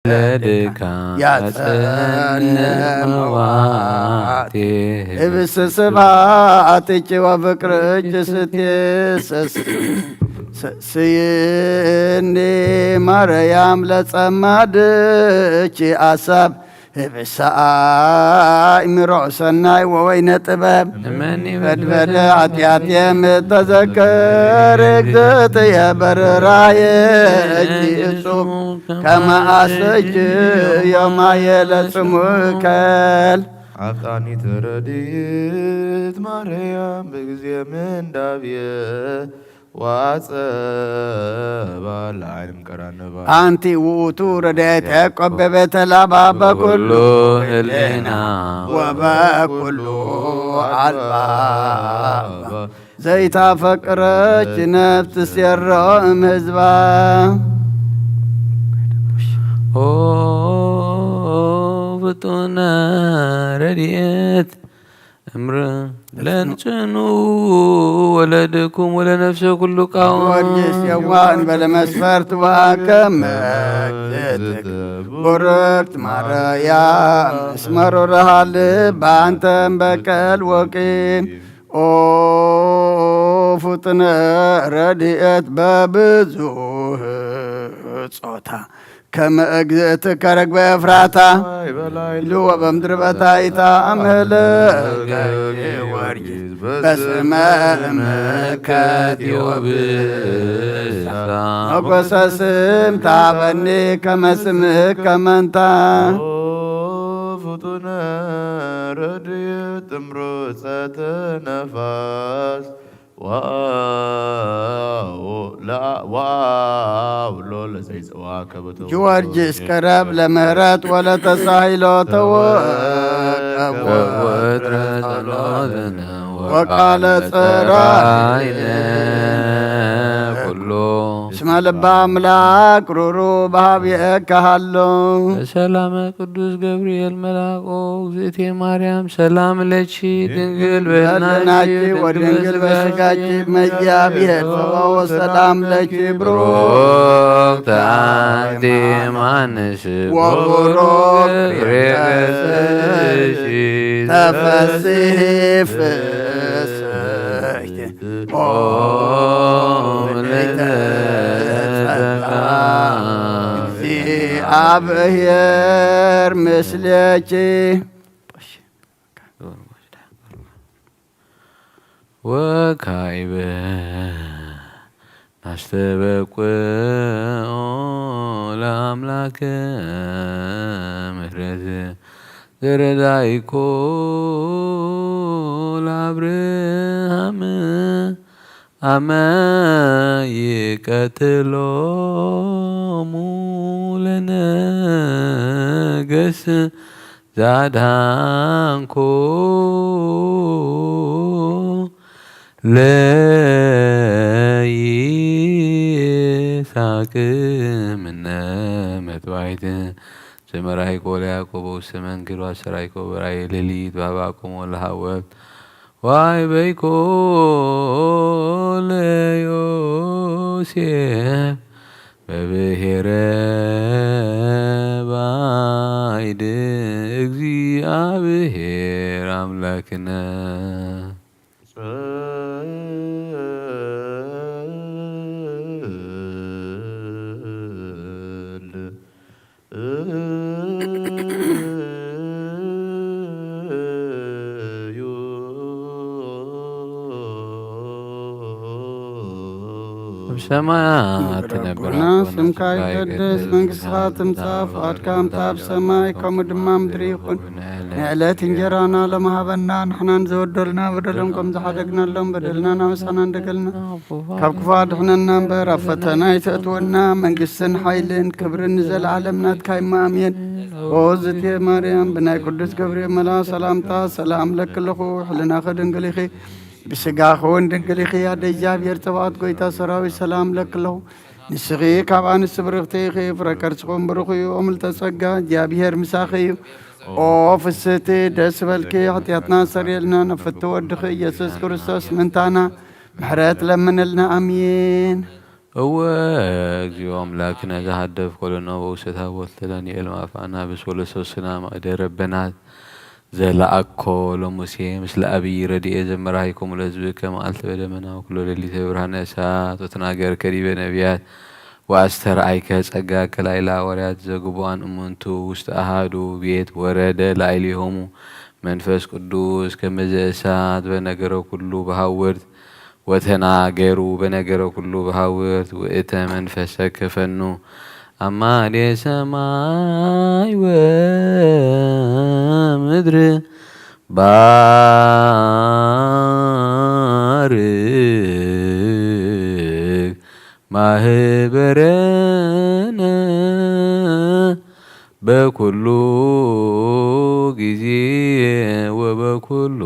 ለድካ ያጸንዕ መዋቴ ህብስ ስብሐትኪ ወፍቅርኪ ስቴ ስስይኒ ማርያም ለጸማድኪ አሳብ ህብሳ አእምሮ ሰናይ ወወይነ ጥበብ እመኒ በድበደ ኃጢአቴ ምተዘከር እግዝእትየ በርራየ እጅ እጹብ ከመ አሰኪ ዮማየ ለጽሙከል። አፍጣኒተ ረድኤት ማርያም በጊዜ ምንዳብየ ወአጸባ ለዓይንም ቀራንባ። አንቲ ውእቱ ረድኤተ ያዕቆብ በቤተ ላባ በኩሉ ህሌና ወበኩሉ አልባባ ዘይታፈቅረች ነፍስ ትሴሮ እምህዝባ። ኦ ፍጡነ ረድኤት እምር ለንጽኑ ወለድኩም ወለነፍሰ ኩሉ ቃው። ጊዮርጊስ የዋህ እንበለ መስፈርት ወአከመ እግዝእትክ ቡርክት ማርያም እስመ ሩርሃ ልብ አንተም በቀል ወቂም። ኦ ፍጥነ ረድኤት በብዙህ ጾታ ከመ እግዝእትከ ረግበ ኤፍራታ። ሉ ወበምድር በታይታ አመለ ጊዮርጊስ በስመ እምከት ዮብሳ። መጎሰ ስም ታበኒ ከመ ስምከ መንታ። ኦ ፍጡነ ረድኤት እምሮ ጸተ ነፋስ ወአው ለአ-፣ ወአውሎ ለዘይጸዋከ በተውህዶ። ጊዮርጊስ ቅረብ ለምህረት ወለተሳሂሎ ተወከብ ወትረ ጸሎትነ ወቃለ ጸራይነ ኩሎ። እስመ ልበ አምላክ ሩሩ በሀብየከ ሃሎ። በሰላመ ቅዱስ ገብርኤል መልአኮ እግዝእቴ ማርያም ሰላም ለኪ ድንግል በድናኪ በድናኪ ወድንግል በስጋኪ በስጋኪ መያብሔር ፈወ ሰላም ለኪ ብሩክ ብሩክ አንቲ ማንስ ወቡሩክ ፍሬ ከርሥኪ ተፈሥሒ ፍስሕቲ ኦ ምልዕተ ጸጋ እግዚአብሔር ምስሌኪ። ወካዕበ ናስተበቁ ለአምላክ ምሕረት ዘረዳይኮ ለአብርሃም አመ ይቀትሎሙ ለነገስ ዛድሃንኮ ለይስሐቅ ምነ መጥባይት ዘመራይኮ ለያዕቆብ ውስተ መንክር ዋሰራይኮ በራይ ሌሊት ባባቆሞ ለሃወብት ዋይ በይኮ ለዮሴፍ በብሔረ ባይድ እግዚአብሔር አምላክነ። ኣብ ሰማያት ትነብር ረቡና፣ ስምካ ይቀደስ፣ መንግስትኻ ትምጻእ፣ ፍቓድካ ከምታ ኣብ ሰማይ ከምኡ ድማ ምድሪ ይኹን። ንዕለት እንጀራና ሎሚ ሃበና፣ ንሕናን ዝበደሉና በደሎም ከም ዝሓደግናሎም በደልና ናበሳና እንደገልና፣ ካብ ክፉ ኣድሕነና እምበር ኣብ ፈተና ኣይተእትወና፣ መንግስትን ሓይልን ክብርን ንዘለዓለም ናትካ እማ ኣሜን። ኦ ዝቴ ማርያም፣ ብናይ ቅዱስ ገብርኤል መልኣኽ ሰላምታ ሰላም እብለኪ ኣለኹ፣ ሕልናኺ ድንግል ኢኺ፣ ብስጋኺ እውን ድንግል ኢኺ። ኣደ እግዚኣብሔር፣ ጸባኦት ጐይታ ሰራዊት ሰላም እብለኪ ኣለኹ። ንስኺ ካብ ኣንስቲ ብርኽቲ ኢኺ፣ ፍረ ከርስኹም ብሩኽ እዩ። ኦ ምልዕተ ጸጋ፣ እግዚኣብሔር ምሳኺ እዩ። ኦ ፍስህቲ፣ ደስ በልኪ፣ ሓጢኣትና ሰሪየልና፣ ናብ ፍትው ወድኺ ኢየሱስ ክርስቶስ ምእንታና ምሕረት ለምንልና። ኣሜን። እወ፣ እግዚኦ ኣምላክነ ዘሃደፍ ኮለኖ በውሰታ ቦት ለዳንኤል ማፋና ብሶለ ሶስና ማእደ ረበናት ዘለኣኮ ለሙሴ ምስለ ኣብይ ረድኤ ዘመራሂኮሙ ለሕዝብከ መዓልተ በደመና ወኩሎ ሌሊተ ብርሃነ እሳት ወተናገርከ ዲበ ነቢያት ወኣስተርኣይከ ጸጋከ ላዕለ ሃዋርያት ዘግቡኣን እሙንቱ ውስተ ኣሃዱ ቤት ወረደ ላዕሌሆሙ መንፈስ ቅዱስ ከመዘ እሳት በነገረ ኩሉ በሃውርት ወተናገሩ በነገረ ኩሉ በሃውርት ውእተ መንፈሰ ከፈኑ ኣማሌ ሰማይ ወምድር ባርክ ማህበረነ በኩሉ ጊዜ ወበኩሉ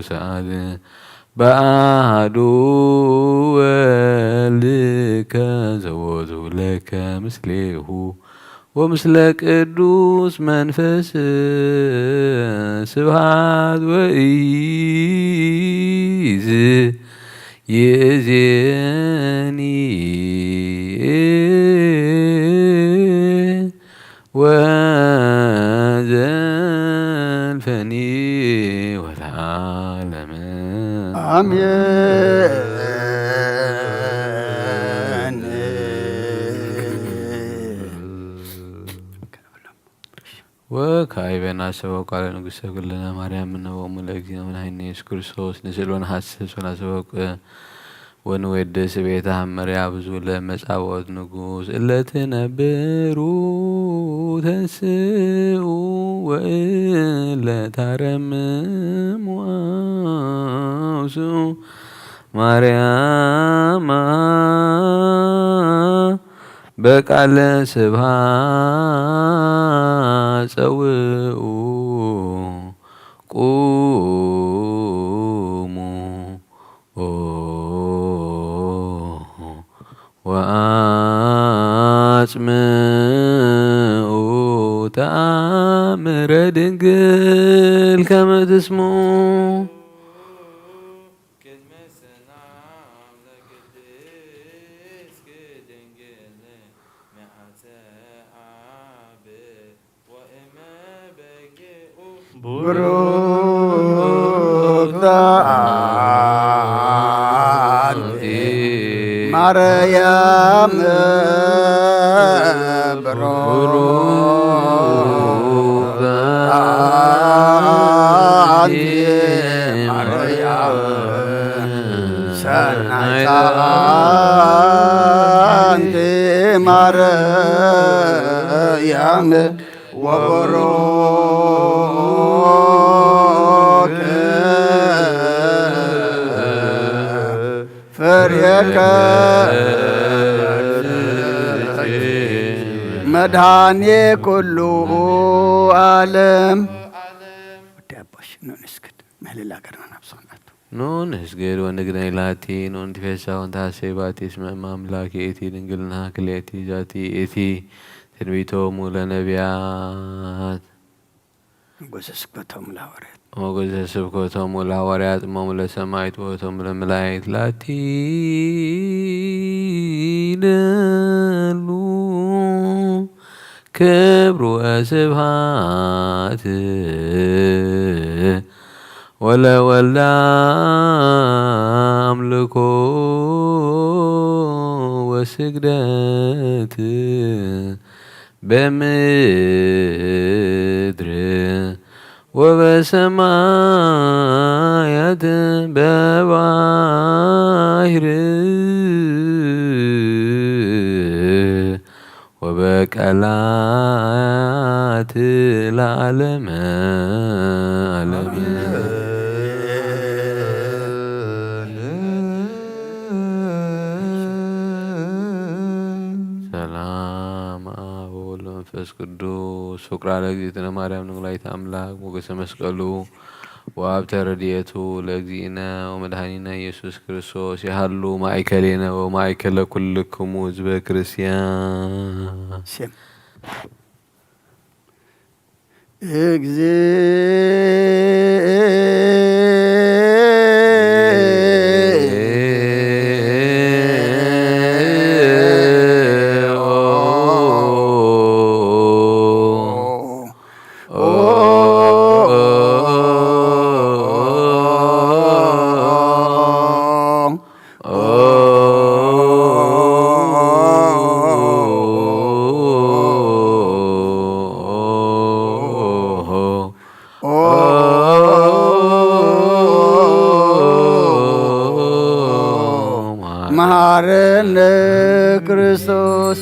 ሰዓት በአሐዱ ወልድከ ዘቦቱ ለከ ምስሌሁ ወምስለ ቅዱስ መንፈስ ስብሐት ወኢይዝ ይእዜኒ ወዘልፈኒ ወለዓለመ። አሜን። ወካዕበ ናሰበ ቃለ ንጉሰ ኩልነ ማርያም እምነ ወእሙ ለእግዚእነ ወመድኃኒነ ኢየሱስ ክርስቶስ ንስእል ወነሐስስ ወናሰበ ወንወድስ ቤተ ሐመርያ ብዙ ለመጻወት ንጉስ እለ ትነብሩ ተንስኡ ወእለ ታረምሙ አውስኡ ማርያማ በቃለ ስብሐት ጸውኡ ቁሙ ወአጽምዑ ተአምረ ድንግል ከመ ትስምዑ። ቅድመ ሰላም ለቅድስት ድንግል ምልዓተ አብ ወእመ በጊኡ ብሩክተ አንቲ ማርያም ብሩክተ አንቲ ማርያም ሰናይተ አንቲ ማርያም ወቡሩክ ፍሬከ መድኃኔ ኩሉ ዓለም። ወዲ አባሽ ኑ ንስግድ ምህልላ ገርና ናብ ሰውናቱ። ኑ ንስግድ ወንግነይ ላቲ፣ ኑ ንትፌሳ ወንትሐሰይ ባቲ፣ እስመ እመ አምላክ ይእቲ፣ ድንግልና ክልኤቲ፣ ዛቲ ይእቲ ትንቢቶሙ ለነቢያት። ሞገሰ ስብከቶሙ ለሐዋርያት። ሞገሰ ስብከቶሙ ለሐዋርያት፣ እሞሙ ለሰማዕት፣ ወእቶሙ ለመላእክት፣ ላቲ ለሉ ክብር ወስብሐት ወለወልድ አምልኮ ወስግደት በምድር ወበሰማያት በባሕር ወበቀላት ለዓለመ ዓለም። ሰላም አብ ወወልድ ወመንፈስ ቅዱስ። ፍቁራ ለእግዝእትነ ማርያም ንጉላይት አምላክ ሞገሰ መስቀሉ ወሀብተ ረድኤቱ ለእግዚእነ ወመድኃኒነ ኢየሱስ ክርስቶስ ይሃሉ ማእከሌነ ወማእከለ ኩልክሙ ህዝበ ክርስቲያን። ሴም። እግዚእ መሐረነ ክርስቶስ።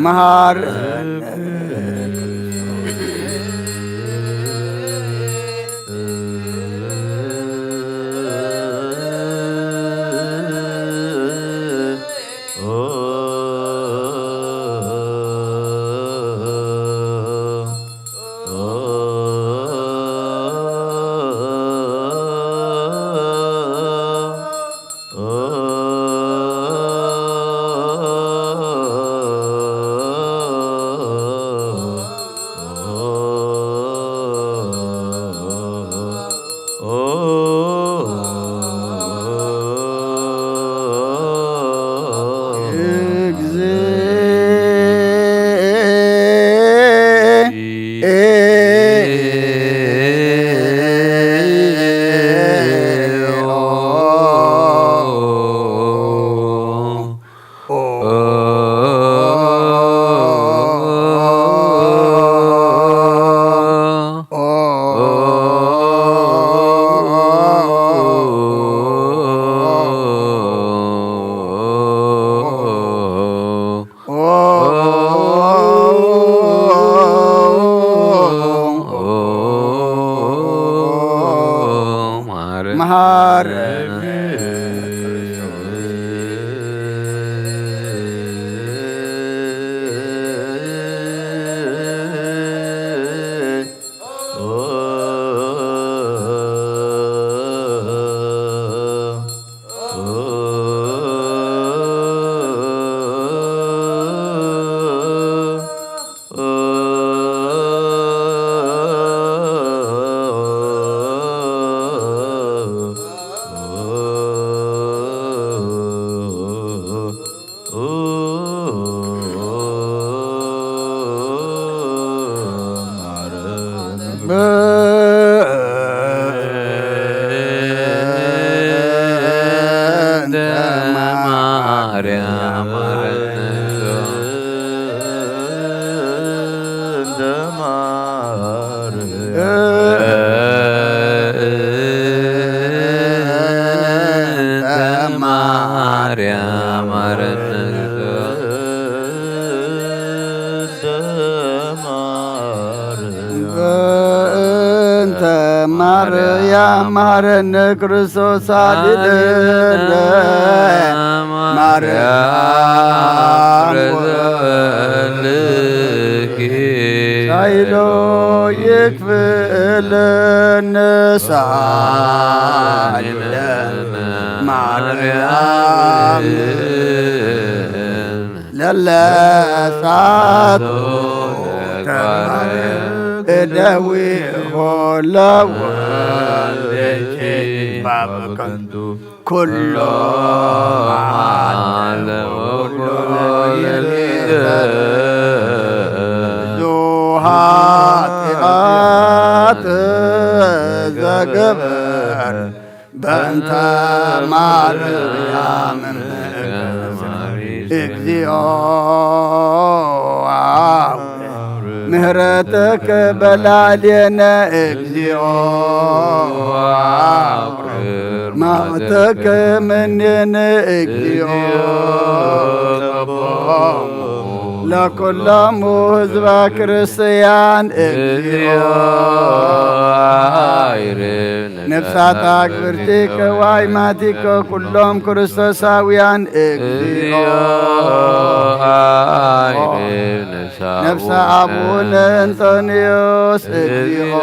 መሃር መሃር በእንተ ማርያም መሐረነ ክርስቶስ አድነነ። ማርያም ሳይሎ ይክፍለነ ሳይለ ማርያም ለለሳቱ ተባረክ እደዊሆ ለወልደኪ ባበከንቱ ኩሎ መዓለ ወኩሎ ሌሊት ብዙ ኃጢአት ዘገበር በእንተ ማርያም እግዚኦ ምህረትከ በላዕሌነ እግዚኦ፣ አቁርር መዓተከ መኔነ እግዚኦ፣ ለኩሎሙ ህዝበ ክርስቲያን እግዚኦ፣ ነፍሳት ኣግብርቲከ ዋይማቲከ ኩሎም ክርስቶሳውያን እግዚኦ፣ ነፍሰ ኣቡነ እንጦንዮስ እግዚኦ፣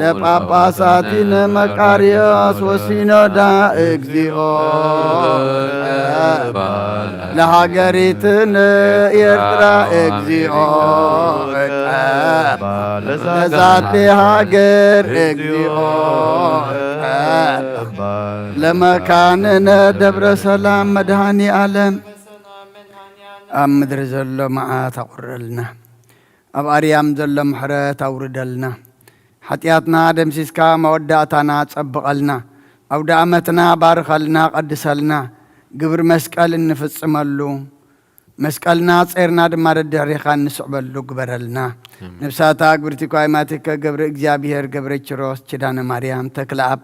ለጳጳሳቲነ መቃርዮስ ወሲኖዳ እግዚኦ፣ ለሃገሪትነ ኤርትራ እግዚኦ፣ ለዛቲ ሃገር እግዚኦ፣ ለመካንነ ደብረ ሰላም መድኃኔ ዓለም። ኣብ ምድሪ ዘሎ መዓት ኣቑርረልና፣ ኣብ ኣርያም ዘሎ ምሕረት ኣውርደልና። ሓጢኣትና ደምሲስካ መወዳእታና ጸብቐልና። ኣውደ ዓመትና ባርኸልና፣ ቀድሰልና። ግብሪ መስቀል እንፍጽመሉ፣ መስቀልና ጼርና ድማ ደድሕሪኻ እንስዕበሉ ግበረልና። ነፍሳታ ግብርቲ ኳይማቲከ ገብረ እግዚኣብሔር ገብረ ኪሮስ ኪዳነ ማርያም ተክለኣብ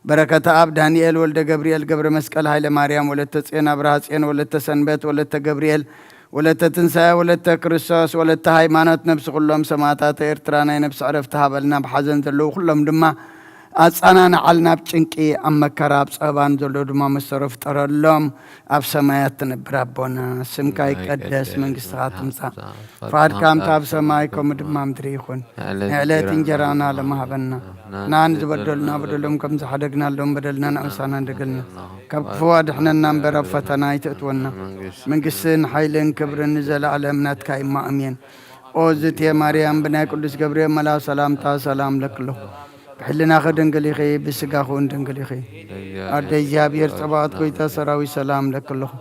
በረከተ ኣብ ዳንኤል ወልደ ገብርኤል ገብረ መስቀል ሃይለ ማርያም ወለተ ጽዮን ኣብርሃ ጽዮን ወለተ ሰንበት ወለተ ገብርኤል ወለተ ትንሳኤ ወለተ ክርስቶስ ወለተ ሃይማኖት ነብሲ ኩሎም ሰማዕታት ኤርትራ ናይ ነብሲ ዕረፍቲ ሃበልና። ብሓዘን ዘለዉ ኩሎም ድማ ኣጻናንዓልና። ኣብ ጭንቂ ኣብ መከራ ኣብ ጸበባን ዘለዉ ድማ መሰሮ ፍጠረሎም። ኣብ ሰማያት ትነብር ኣቦና ስምካ ይቀደስ፣ መንግስትኻ ትምጻእ፣ ፍቓድካ ከምታ ኣብ ሰማይ ከምኡ ድማ ምድሪ ይኹን። ንዕለት እንጀራና ሎሚ ሃበና። ንዝበደሉና በደሎም ከም ዝሓደግናሎም በደልና ንኣምሳና እንደገልና። ካብ ክፉ ኣድሕነና እምበር ኣብ ፈተና ኣይተእትወና። መንግስትን ሓይልን ክብርን ንዘለኣለም ናትካ እማ ኣሜን። ኦ ዝቴ ማርያም ብናይ ቅዱስ ገብርኤል መልኣክ ሰላምታ ሰላም ለክለኹ። ብሕልናኺ ድንግል ኢኺ፣ ብስጋኺ እውን ድንግል ኢኺ። ኣደ እግዚኣብሔር ጸባኦት ጎይታ ሰራዊት ሰላም ለክለኹ።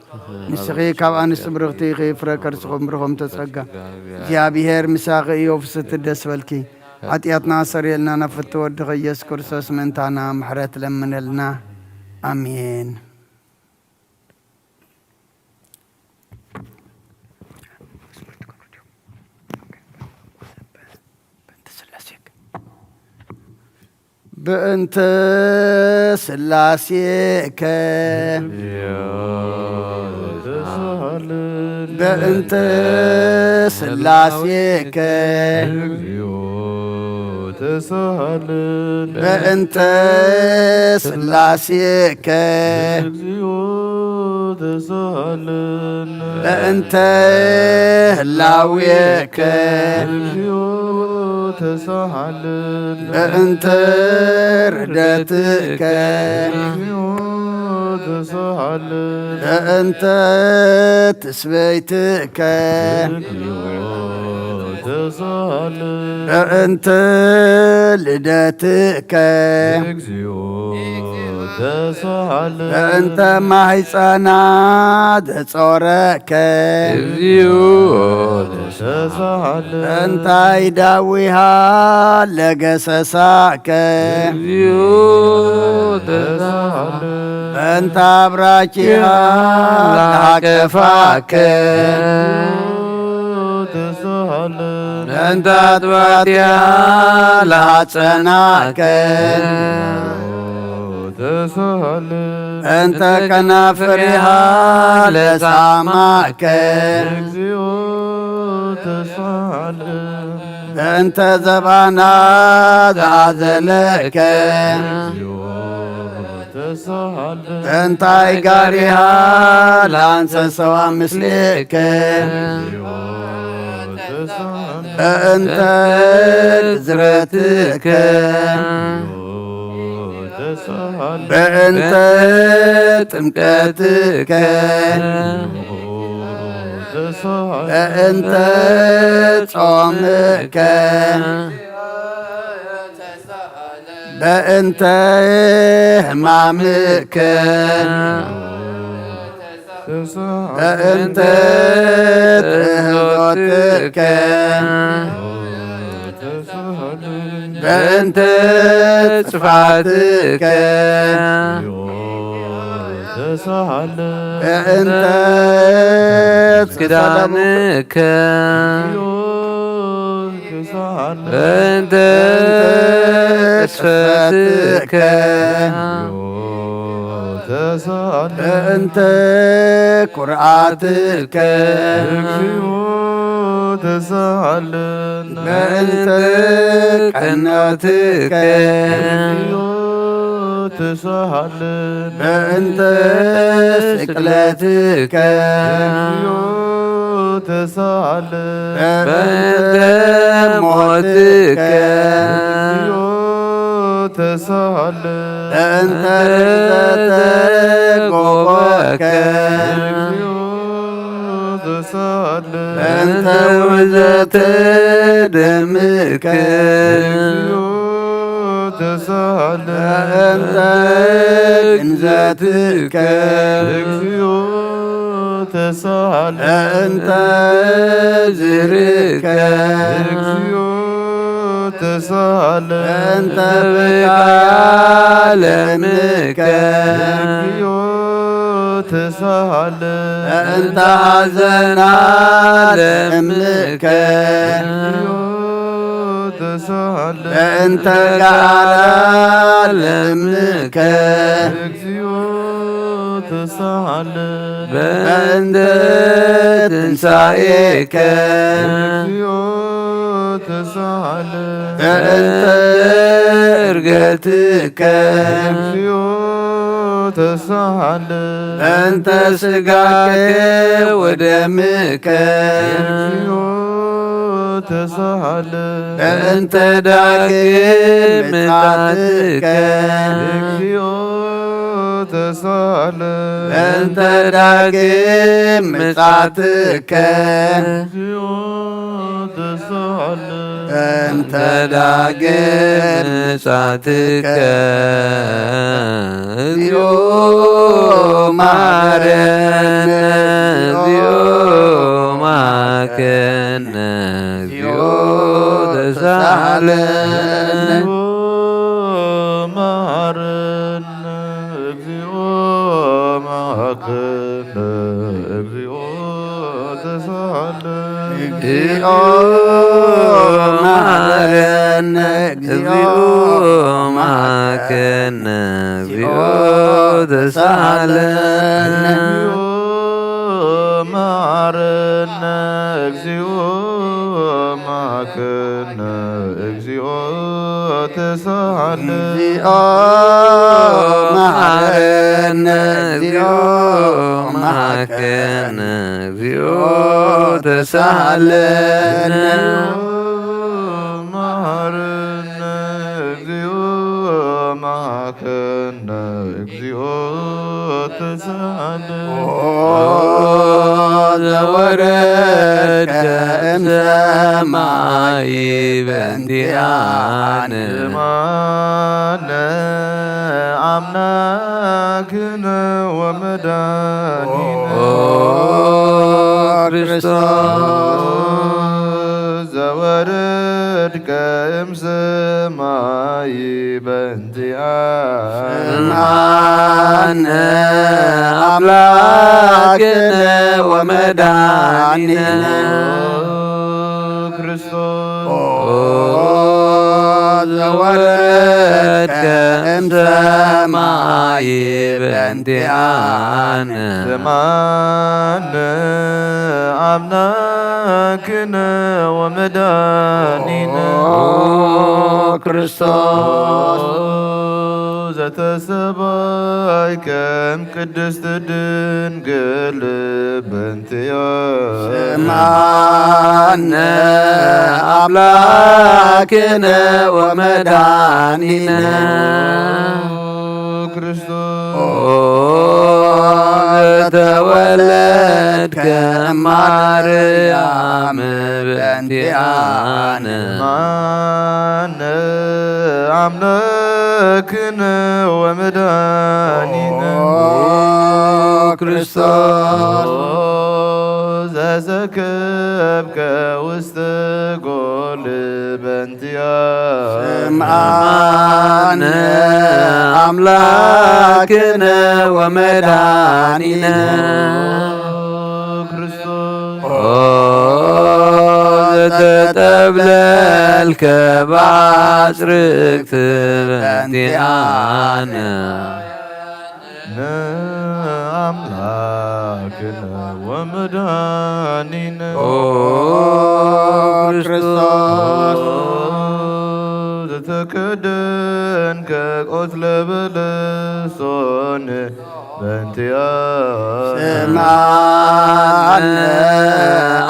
ንስኺ ካብ ኣንስቲ ብርኽቲ ኢኺ፣ ፍረ ከርስኹም ብርኹም ተጸጋ። እግዚኣብሔር ምሳኺ እዩ፣ ፍስቲ ደስ በልኪ። ሓጢኣትና ኣሰርየልና፣ ናብ ፍትወ ወድኺ ኢየሱስ ክርስቶስ ምእንታና ምሕረት ለምነልና። ኣሜን። በእንተ ስላሴከ በእንተ ስላሴከ በእንተ ስላሴከ በእንተ ህላዌከ በእንተ ርደትከ በእንተ ትስበይትከ በእንተ ልደትከ በእንተ ማህፀና ዘጾረከ በእንታይ ዳዊሃ ለገሰሳከ በእንተ ኣብራኪሃ ለሃቀፋከ በእንተ ኣጥባቲሃ ለሃጸናከ በእንተ ከናፍሪሃ ለሳማከ በእንተ ዘባና ዝኣዘለከ በእንታይ ጋሪሃ ለኣንሰሰዋ ምስሌከ በእንተ ዝረትከ በእንተ ጥምቀትከ በእንተ ጾምከ በእንተ ሕማምከ በእንተ ትእህዞትከ በእንተ ጽፋትከ በእንተ ክዳንከ በእንተ ቅስፈትከ በእንተ ኩርዓትከ ተሳሃለነ በእንተ ቀኖትከ ተሳሃለነ በእንተ ስቅለትከ ተሳሃለነ በእንተ ሞትከ ተሳሃለነ በእንተ ዘተጎበከ ተሳሃለነ በእንተ ውዘተ ደምከ ተሳሃለነ በእንተ ግንዘትከ ተሳሃለነ በእንተ ዝርከ ተሳሃለነ በእንተ ብካያ ለምከ ተሳሃለነ በእንተ ሐዘና ለምከ ተሳሃለነ በእንተ ጋራ ለምከ ተሳሃለነ በእንተ ትንሳኤከ ተሳሃለነ በእንተ እርገትከ ተሳሃለነ በእንተ ስጋከ ወደምከ ተሳሃለነ በእንተ ዳግም ምጻትከ ተሳሃለነ በእንተ ዳግም ምጻትከ ተሳሃለነ በእንተ ዳግም ምጻትከ እግዚኦ ማረነ እግዚኦ ማከነ እግዚኦ ተሳሃለነ ማረነ እግዚኦ ማረነ እግዚኦ ተሳሃለነ እግዚኦ ማረነ እግዚኦ ማከነ እግዚኦ ተሳሃለነ ማረነ እግዚኦ ማከነ እግዚኦ ተሳሃለነ እግዚኦ ማረነ እግዚኦ ማከነ እግዚኦ ተሳሃለነ ማረነ እግዚኦ ማከነ እግዚኦ ተሳሃለነ ኦ ዘወረድከ እምሰማይ በእንቲኣነ ማነ አምላክነ ወመድኃኒነ ኦ ክርስቶስ ዘወረድከ እምሰማይ በእንቲኣነ ስምዓነ አምላክነ ወመድኃኒነ ክርስቶስ ኦ ዘወረድከ እምሰማይ በእንቲኣነ ስምዓነ አምላክነ ወመድኃኒነ ኦ ክርስቶስ ዘተሰባይከም ቅድስት ድንግል በእንቲኣ ስምዓነ አምላክነ ወመድኃኒነ ክርስቶስ ኦ ዘተወለድከ ማርያም በእንቲኣነ ማነ አምላክነ ወመድኃኒነ ኦ ክርስቶስ ዘሰከብከ ውስተ ጎል በእንቲኣ ስምዓነ አምላክነ ወመድኃኒነ ክርስቶስ ኦ ዘተጠብለልከ ብኣጽርቅት በእንቲኣነ። ንኣምላክነ ወመድኃኒነ ኦ ክርስቶስ። ዘተከደንከ ቆጽለ በለሶን በእንቲኣነ። ስምዓነ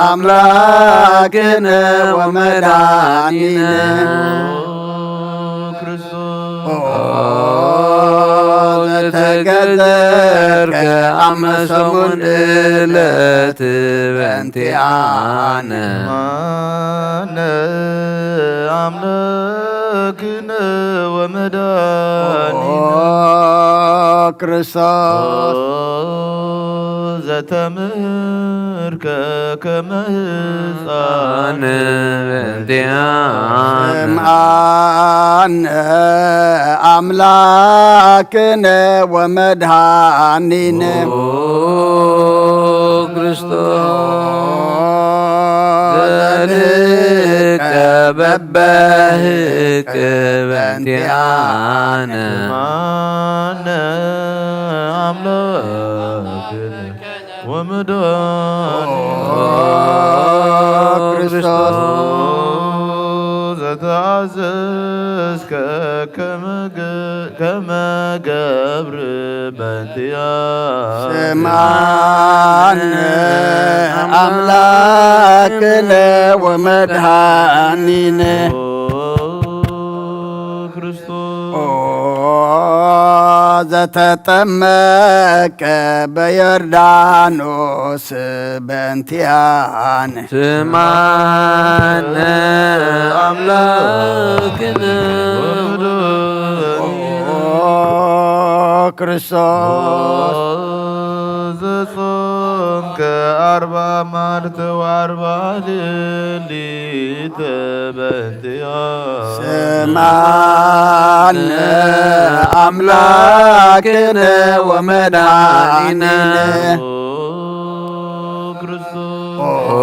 ኣምላክነ ወመድኃኒነ። ኦ ክርስቶስ። ኦ ዘተገዘርከ ኣብ ሰሙን ዕለት በእንቲኣነ። ስምዓነ ኣምላክነ ወመድኃኒነ። ኦ ክርስቶስ። ዘተምህርከ ከመ ህፃን በእንቲኣነ። ስምዓነ ኣምላክነ ወመድኃኒነ። ኦ ክርስቶስ። ዘልህቀ በበህቅ በእንቲኣነ። ስምዓነ ኣምላክነ ወመድኃኒነ። ኦ ክርስቶስ። ዘተኣዘዝከ ከመ ገ-፣ ከመ ገብር በእንቲኣነ። ስምዓነ ኣምላክነ ወመድኃኒነ። ኦ ክርስቶስ። ኦ ዘተጠመቀ በዮርዳኖስ በእንቲኣነ። ስምዓነ ኣምላክነ ኦ ክርስቶስ። ዘጾምከ ኣርባ መዓልቲ ወኣርባ ሌሊት በእንቲኣ። ስምዓነ ኣምላክነ ወመድኃኒነ። ኦ ክርስቶስ። ኦ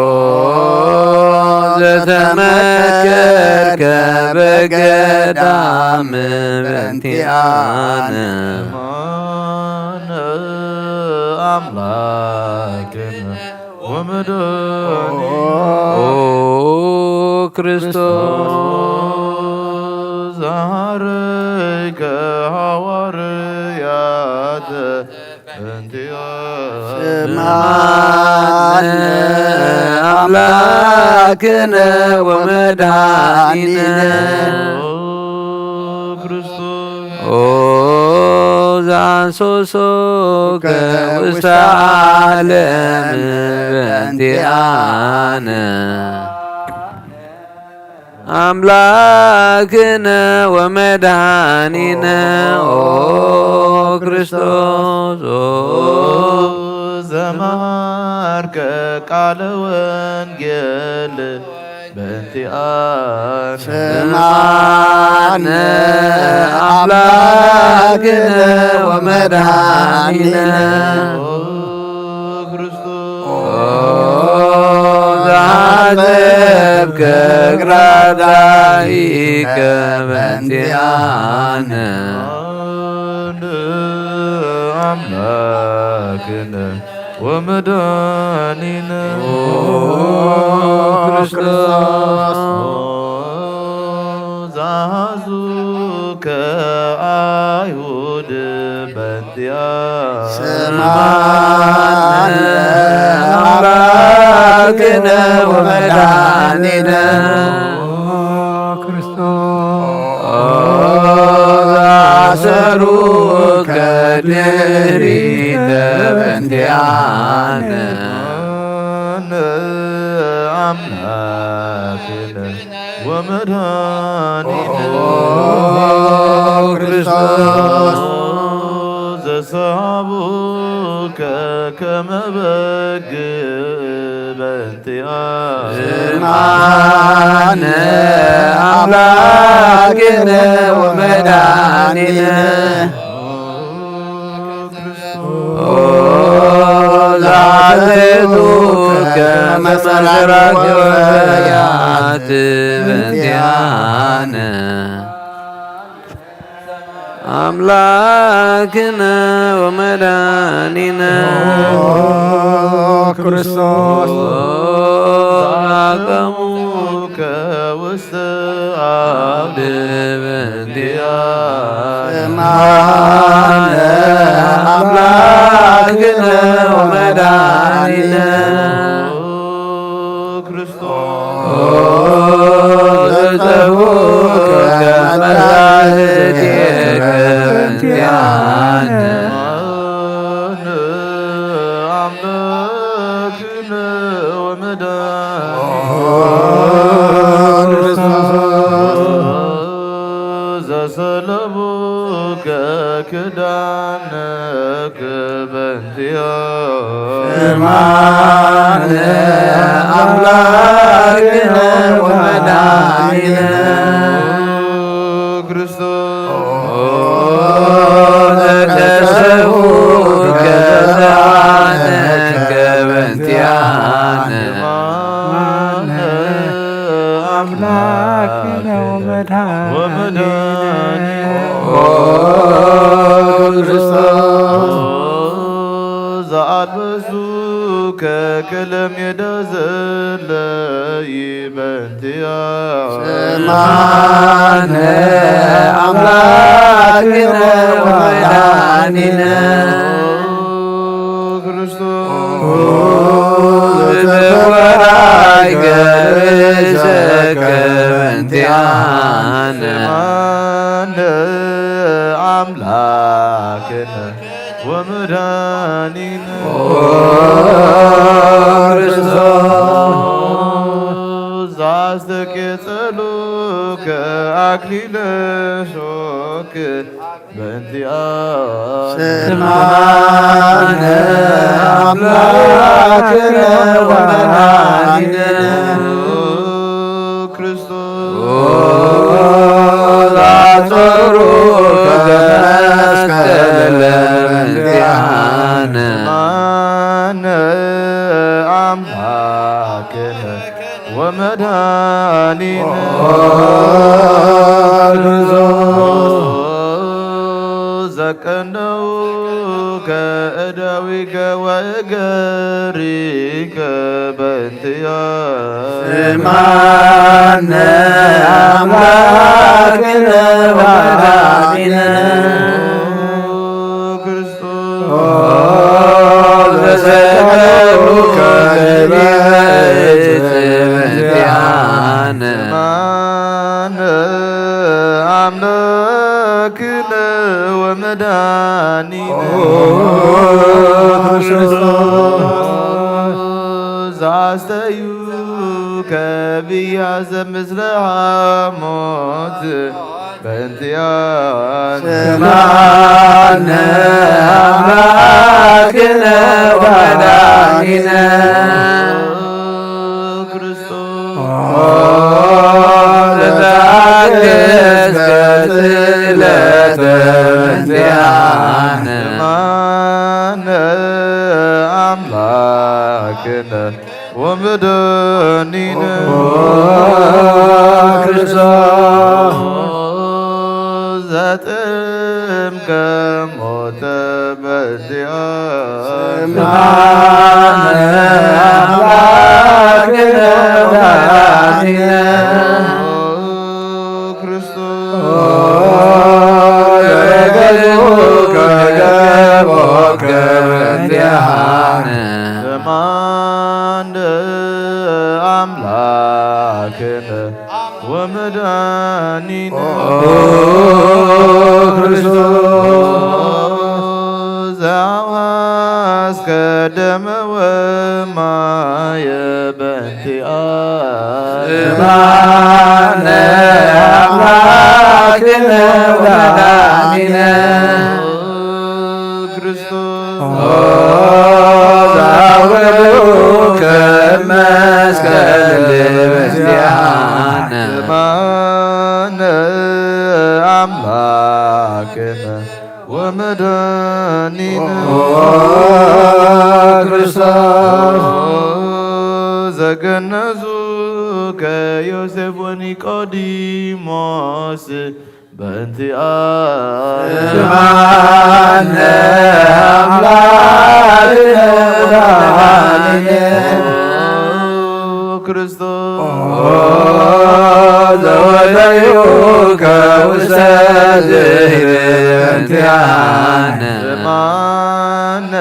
ዘተመከርከ በገዳም በእንቲኣነ። ስምዓነ ኣምላክነ ወመድኃኒነ። ኦ ክርስቶስ። ዘሃረይከ ሃዋርያተ በእንቲኣነ። ስምዓነ ኣምላክነ ወመድኃኒነ። ኦ ክርስቶስ። ኦ ዘአንሶሶከ ውስተ ዓለም በእንቲኣነ። ኣምላክነ ወመድኃኒነ ኦ ክርስቶስ። ኦ ዘመሃርከ ቃለ ወንጌል በእንቲኣነ። ስምዓነ ኣምላክነ ወመድኃኒነ። ኦ ክርስቶስ። ኦ ዘሐሰብከ እግረ ዳኢከ በእንቲኣነ። ኣምላክነ ወመድኃኒነ። ኦ ክርስቶስ። ዛዙከ አይሁድ በእንቲኣ። ስምዓነ አምላክነ ወመድኃኒነ። ኦ ክርስቶስ። ኦ ዛሰሩከ ድሪተ በእንቲኣነ። ኣምላክነ ወመድኃኒነ። ኦ ክርስቶስ። ዘሰሃቡከ ከመ በግ በእንቲኣ። ስምዓነ አምላክነ ወመድኃኒነ። ኦ ዛዘዙከ መሰራቅያት በእንቲአነ ኣምላክነ ወመድኃኒነ ክርስቶስ። አቀሙ ከውስተ አውደ በእንቲአነ አምላክነ ወመድኃኒነ ክርስቶስ። ዘተውከ መድኃኒነ በእንቲአነ አምላክነ ወመድኃኒነ ዘሰለቡከ ክዳንከ በእንቲአነ አምላክነ ወመድኃኒነ ክርስቶስ። ዘተሰውከ ዘአነከ በእንቲአነ አምላክነ ወመድኃኒነ። ኦ ክርስቶስ። ዘአልበሱከ ክእለ ሜዳ ዘለይ በእንቲአነ አምላክነ ወመድኃኒነ ክርስቶስ። ዘተወራይ ገርሰከ በእንቲአነ አምላክነ ወመድኃኒነ ኦ ክርስቶስ። ዘአስተቄጸሉከ አክሊለ ሾክ በእንቲአነ አምላክነ ወመድኃኒነ ክርስቶስ። ላጸሩከ መስቀለ በእንቲአነ አነ አምላክነ ወመድኃኒነ ኦ ክርስቶስ። ዘቀነውከ እደዊከ ወእገሪከ በእንቲአነ አነ አምላክነ ወመድኃኒነ ክርስቶስ። ዘሰቀሉከ በእንቲአነ አነ አምላክነ ወመድኃኒነ ኦ ክርስቶስ። ዘአስተዩከ ብያዘ ምስለ ሐሞት በእንቲአነ አነ አምላክነ ወመድኃኒነ ክርስቶስ። ኦ ለተአገስከ ስእለተ በእንቲአነ አነ አምላክነ ወመድኃኒነ ኦ ክርስቶስ። ዘጥምከ ሞተ በእንቲአነ አነ አምላክነ ወመድኃኒነ ኦ ክርስቶስ። ኦ ለገጹከ ገቦከ በእንቲአነ አነ አምላክነ ወመድኃኒነ ኦ ክርስቶስ። ዘአውሐዝከ ደመ ወማየ በእንቲአነ አነ አምላክነ ወመድኃኒነ ክርስቶስ። ኦ ዘአውረድከ መስቀል በእንቲአነ አነ አምላክነ ወመድኃኒነ ኦ ክርስቶስ። በእንቲኣ ስምዓነ ኣምላክነ ወመድኃኒነ ክርስቶስ ዘወደዩከ ውስተ ዝህብ በእንቲኣነ ስምዓነ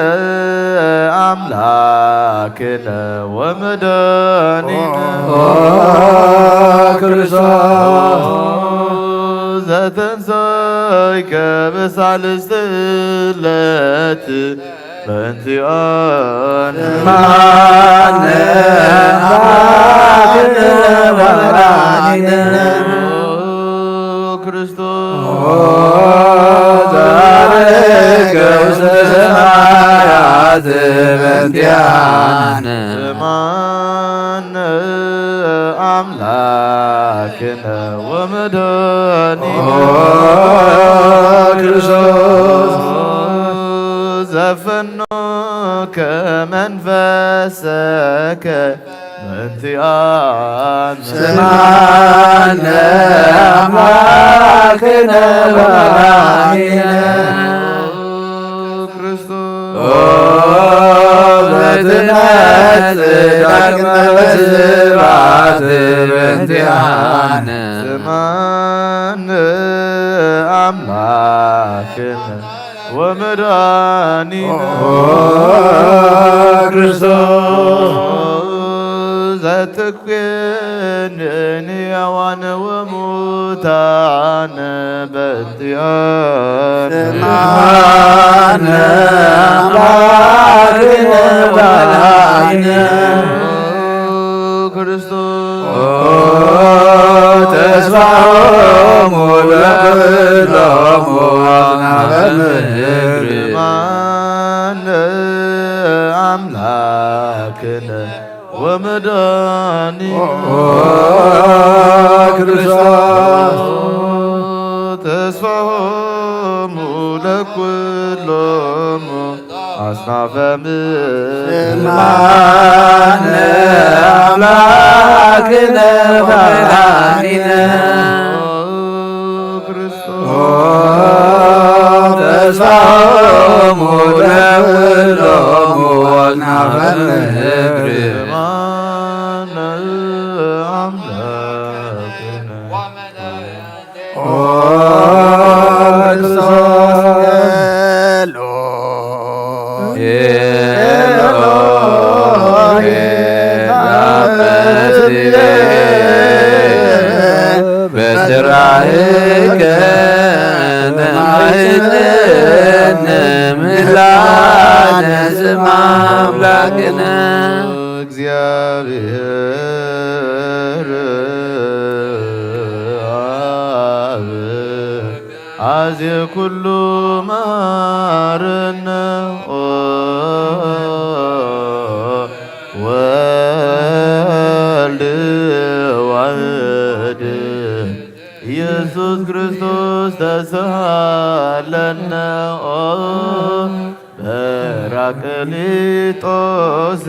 ኣምላክነ ወመድኃኒነ ኦ ክርስቶስ ዘተንሳይከ በሳልስት ዕለት በእንቲኣነ ስምዓነ ኣምላክነ ወመድኃኒነ ክርስቶስ ኦ ዘዐረገ ውስተ ሰማያት በእንቲኣነ ስምዓነ ኣምላክነ ወመድኃኒነ ኦ ክርስቶስ ዘፈኖከ መንፈሰከ በእንቲኣነ ስምዓነ ኣምላክነ ወመድኃኒነ ክርስቶስ ኦ በትነት ዳግመ ስብሐት በእንቲኣነ ስምዓነ ኣምላክነ ወመድኃኒነ ኦ ክርስቶስ ዘትኩንን ሕያዋን ወሙታን በእንቲኣነ ስምዓነ ኣምላክነ ወመድኃኒነ ክርስቶስ ኦ ተስፋሆሙ ለኩሎሙ አጽናፈ ምድር ስምዓነ ኣምላክነ ወመድኃኒነ ኦ ክርስቶስ ተስፋሆሙ ለኩሎሙ አጽናፈ ምድር ስምዓነ አምላክነ ወመድኃኒነ ክርስቶስ ተስፋሆሙ ለኩሎሙ አጽናፈ ምድር ስምዓነ አምላክነ ኦ ክርስቶስ ኤሎሄ ኤሎሄ በስራይከ በማይጽን ምላነ ስም አምላክነ እግዚአብሔር አብ አዜ ኩሉ መሐረነ ኦ ወልድ ዋህድ ኢየሱስ ክርስቶስ ተሳሃለነ ኦ ጰራቅሊጦስ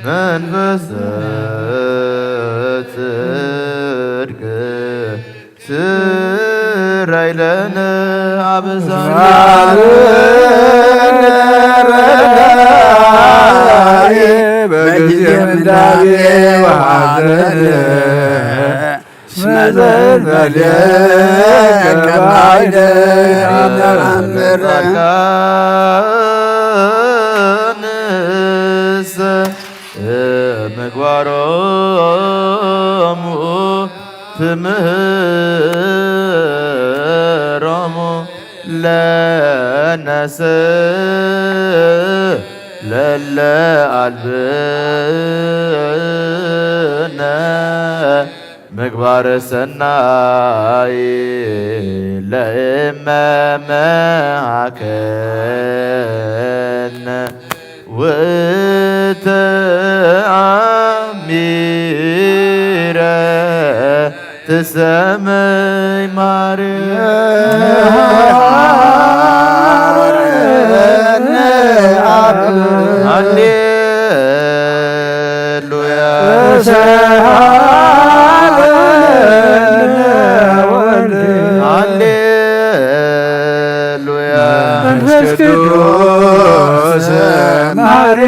መንፈሰ ጽድቅ ስራይ ለነ አበሳነ በጊዜ ምንዳቤ ወሐዘን እስመ ዘንበሌከ ባይደ አተአምር ጻድቃንሰ ምግባሮሙ ትምህሮሙ ለነሰ ለለ አልብነ ምግባረ ሰናይ ለእመ መሃከነ ውእተ አሚረ ትሰመይ ማርያም ሃሌሉያ መሐሪ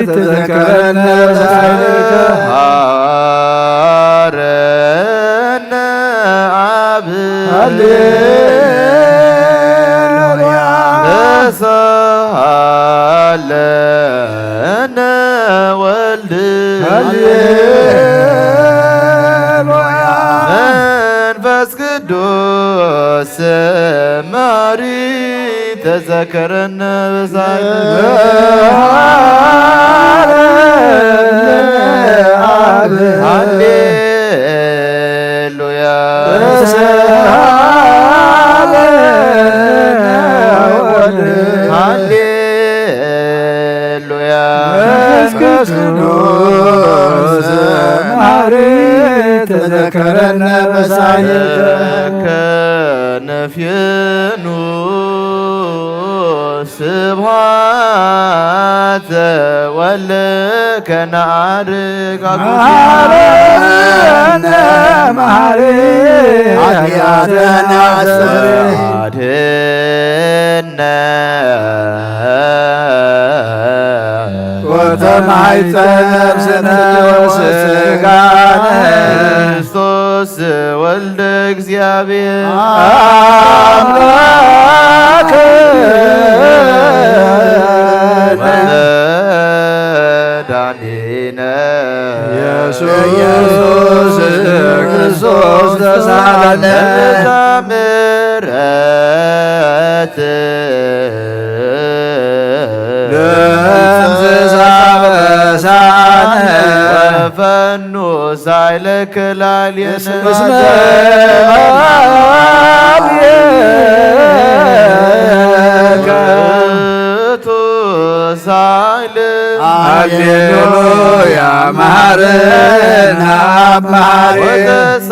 ተዘከረነ በሳይልከ። ሃረነ አብ ሃሌሉያ። ተሳሃለነ ወልድ ሃሌሉያ። መንፈስ ቅዱስ መሐሪ ተዘከረነ በሳይል። አብ ሃሌሉያ። ሃሌሉያ። መንፈስ ቅዱስ መሐሪ ተዘከረነ በሳይል። ከነፍየኑ ስብሐተ ወልከ ነዐርግ አኩቴ። መሐረነ መሐሪ ኃጢአተነ አስተስሪ። አድህነ ወተማይጸ ነፍስነ ወስጋነ። ክርስቶስ ወልደ እግዚአብሔር አምላክ ወመድኃኒነ ኢየሱስ ክርስቶስ ተሳሃለነ። ምሕረት ደምስስ አበሳነ ወፈኑ ሳይለከ ላዕሌነ። እስመ ላዕሌከ ውእቱ ሳይል። ሃሌሉያ መሐረነ አብ መሐሪ። ወተሳሃለ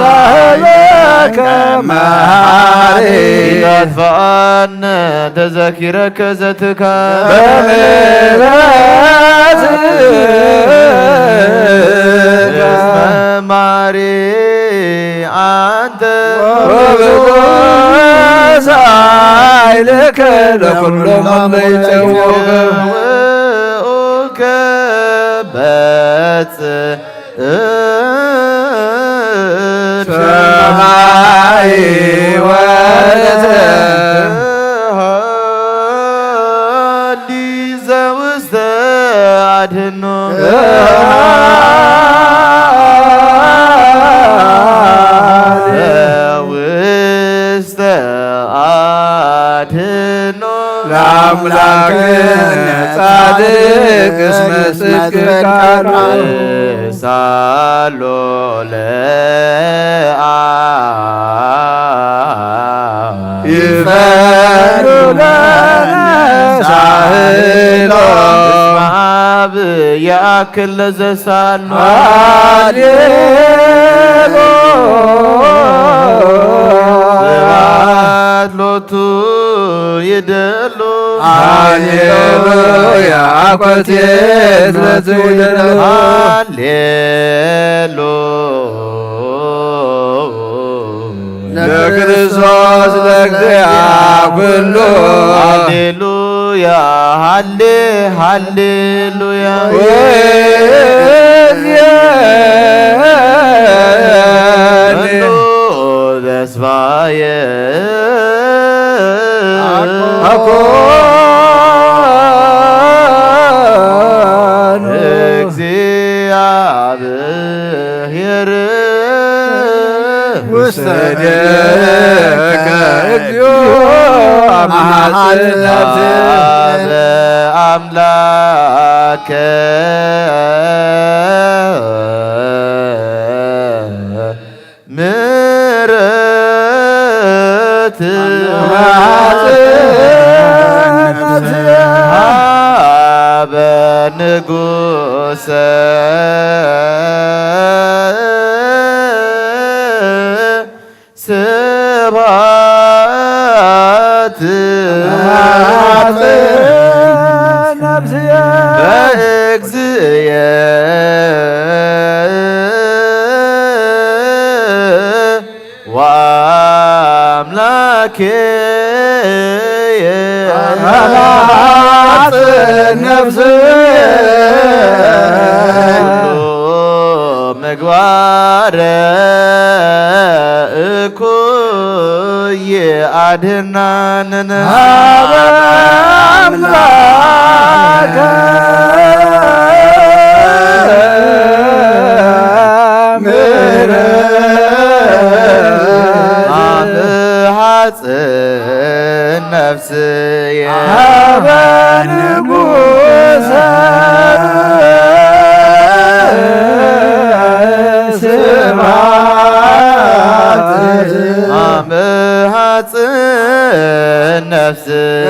አሳህለከ መሐሪ። ኢታጥፍኣነ ተዘኪረከ ዘትካል። በምህረትከ እስመ መሐሪ አንተ። ወብዙሕ ሳይልከ ለኩሎም እለ ይጸውዑከ። ውእከ በጽ ሰማይ ወለተ ሃሊ ዘውስተ አድህኖ። ዘውስተ አድህኖ ለአምላክነ ጻድቅ እስመ ጽድቅ ቃሉ። ሳሎ ለአ ይፈኑ ለነ ሳህሎ። እስመ አብ የአክል ለዘሳሎ። ሃሌሉ ስብሐት ሎቱ ይደሉ። ሃሌሉያ አኮቴት ለዘይደሉ። ሃሌሉ ለክርስቶስ ለእግዚአ ኩሉ። ሃሌሉያ ሃሌ ሃሌሉያ። ወእግዚአብሔር ኩሉ ተስፋየ አኮኑ እግዚአብሔር ውስተ እዴከ እግዚኦ አማጽናት። አምላከ ምሕረት ሀበ ንጉሰ ስብሐት በእግዚእየ አምላኬ አማጽን ነፍስየ ኩሉ ምግባረ እኩይ አድህናንን ሀበ አምላከ ምሕረት አብ ሐጽን ነፍስየ ሀበ ንጉሰ ስብሐት አብ ሐጽን ነፍስየ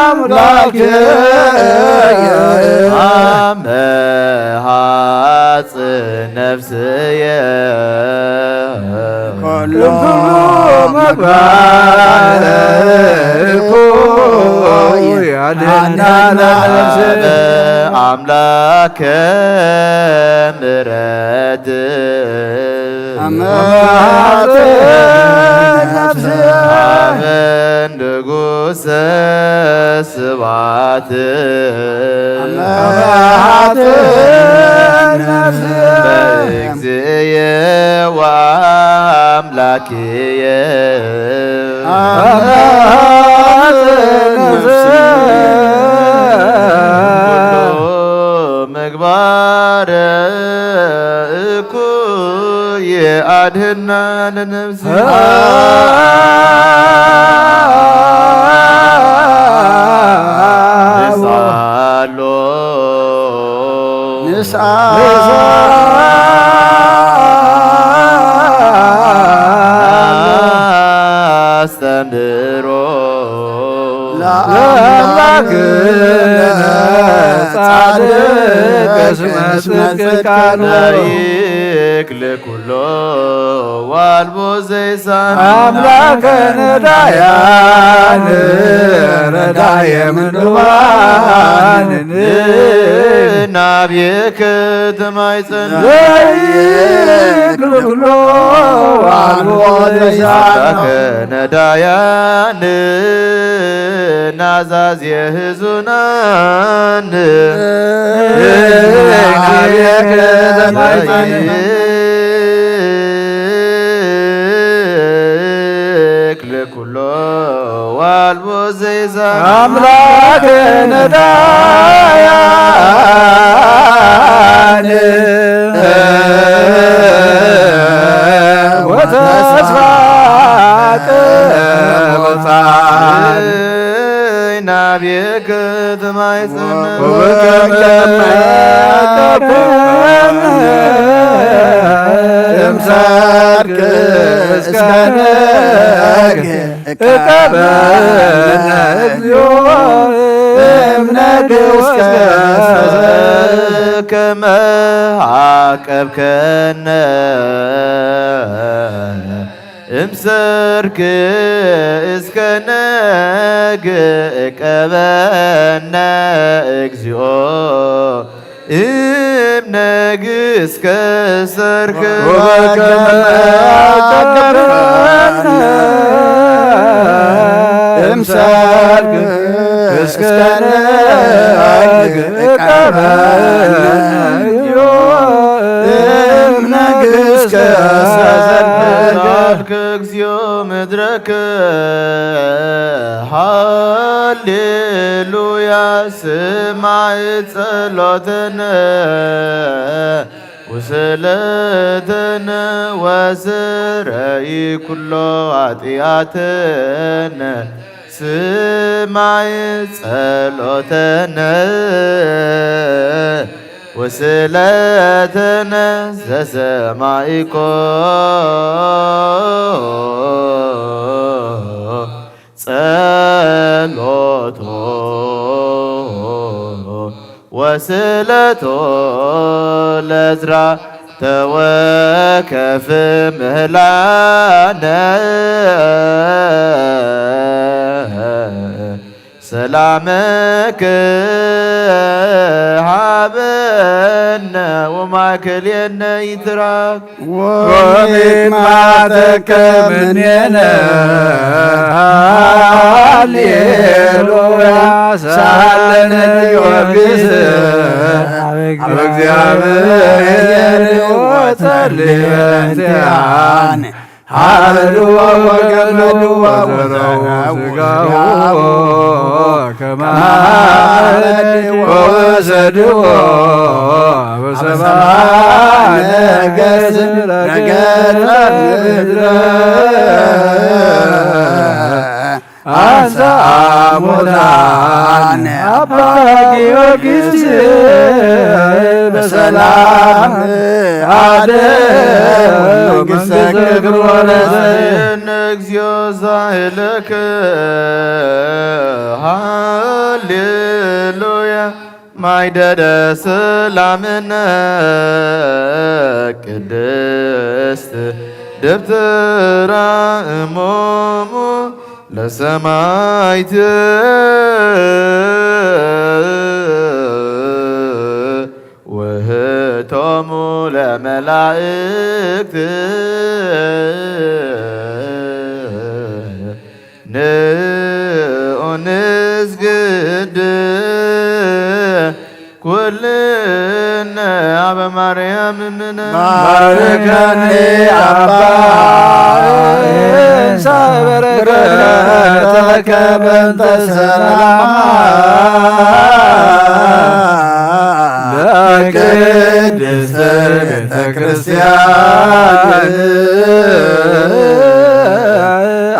አምላኬ አብ ሐጽን ነፍስየ ኩሉ ምግባር እኩይ አድህናነ አምላከ ምሕረት አማጽን ነፍስየ አብ ንጉሰ ስብሐት አማጽን ነፍስየ በእግዚእየ ወአምላክየ አማጽን ነፍስየ ኩሉ ምግባረ እኩይ አድህና ለነፍስየ ንስአሎ ንስአ አስተምህሮ ለአምላክነ ጻድቅ እስመ ጽድቅ ቃሉ ይክል ኩሎ ዋልቦ ዘይሳን አምላከነ ዳያን ረዳየ ምድዋን ናብየከ ተማይጸን ዘይክል ኩሎ ዋልቦ ዘይሳን አምላከነ ዳያን ናዛዝ የህዙናን ናብየከ ተማይጸን ይክል ኩሎ ዋልቦ ዘይሳን አምላከነ ዳያን ወተስፋ ቅሩጻን ናብየከ ተማይጸን ወበከመ እምሰርክ እስከ ነግህ እቀበነ እግዚኦ እምነግህ እስከ ከመ አቀብከነ እምሰርክ እስከ ነግህ እቀበነ እግዚኦ እምነግህ እስከ ሰርክ ወበከመ አቀብከነ እምሰርክ እስከ ነግህ እቀበነ እግዚኦ እምነግህ እስከ ሰርክ እግዚኦ ምድረከ ሃሌሉያ ስማዕ ጸሎተነ ወስእለተነ ወስረይ ኩሎ ኃጢአተነ ስማዕ ጸሎተነ ወስእለተነ ዘሰማዕኮ ጸሎቶ ወስእለቶ ለዕዝራ ተወከፍ ምህላነ ሰላመከ ሃበነ ወማእከሌነ ይትረክ። ወሚቅማተከ ምኔነ ሃሌሉያ። ሳለነ ጊዮርጊስ ኣብ እግዚአብሔር ወጸልይ በእንቲአነ። ሃበልዎ ወገበልዎ ወዘረው ስጋሁ ከማመድ ወወሰድዎ በሰብአ ነገስ ነገረ ምድረ አንሳ ሙታነ አባ ጊዮርጊስ በሰላም አደ መንግስተ ክብር ወረሰ። እግዚኦ ዛህለከ ሃሌሉያ። ማይደደ ሰላምነ ቅድስት ደብተራ እሞሙ ለሰማይት ውህቶሙ ለመላእክት ንዑ ንስግድ ኩልነ አበ ማርያም እምነ። ባርከኒ አባ እንሳ በረከተከ በእንተ ሰላማ ለቅድስት ቤተ ክርስቲያን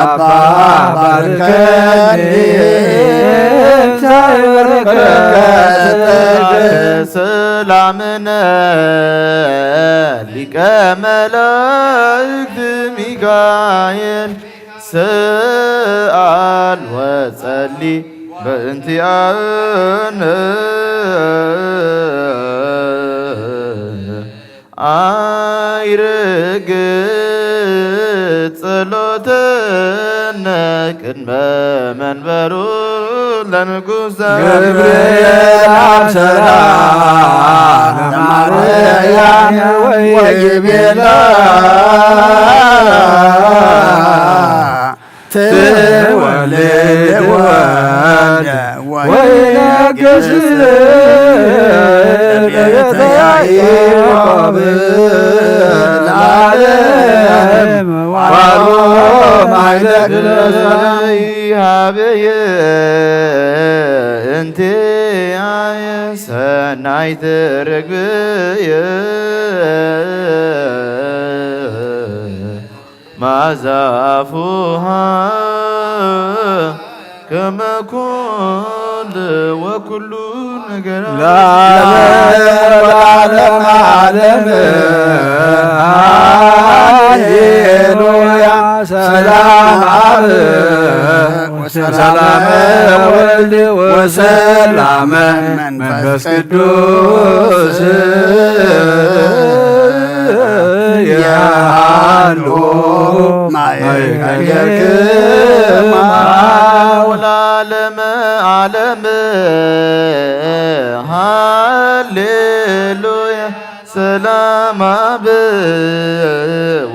አባ ባርከኒ። ሰላምነ ሊቀ መላእክት ሚካኤል ሰአል ወጸሊ በእንቲአነ። አይርግ ጸሎተነ ቅድመ መንበሩ ለንጉሰ ገብርኤል አብሰራ ለማርያም ወይቤላ ትወልድ ወልደ ወይነግስ በቤተ ያዕቆብ ለዓለመ ዓለም። ዋሎ ማይለክ ይሃበየ እንቲአየ ሰናይት ርግብየ። ማዛፉሃ ከመ ኩል ወኩሉ ነገራ። ለዓለም ወለዓለመ ዓለም። ሃሌሉያ። ሰላም አብ ወሰላመ ወልድ ወሰላመ መንፈስ ቅዱስ ያሉ ማእከሌክማ። ወለዓለመ ዓለም። ሃሌሉያ። ሰላም አብ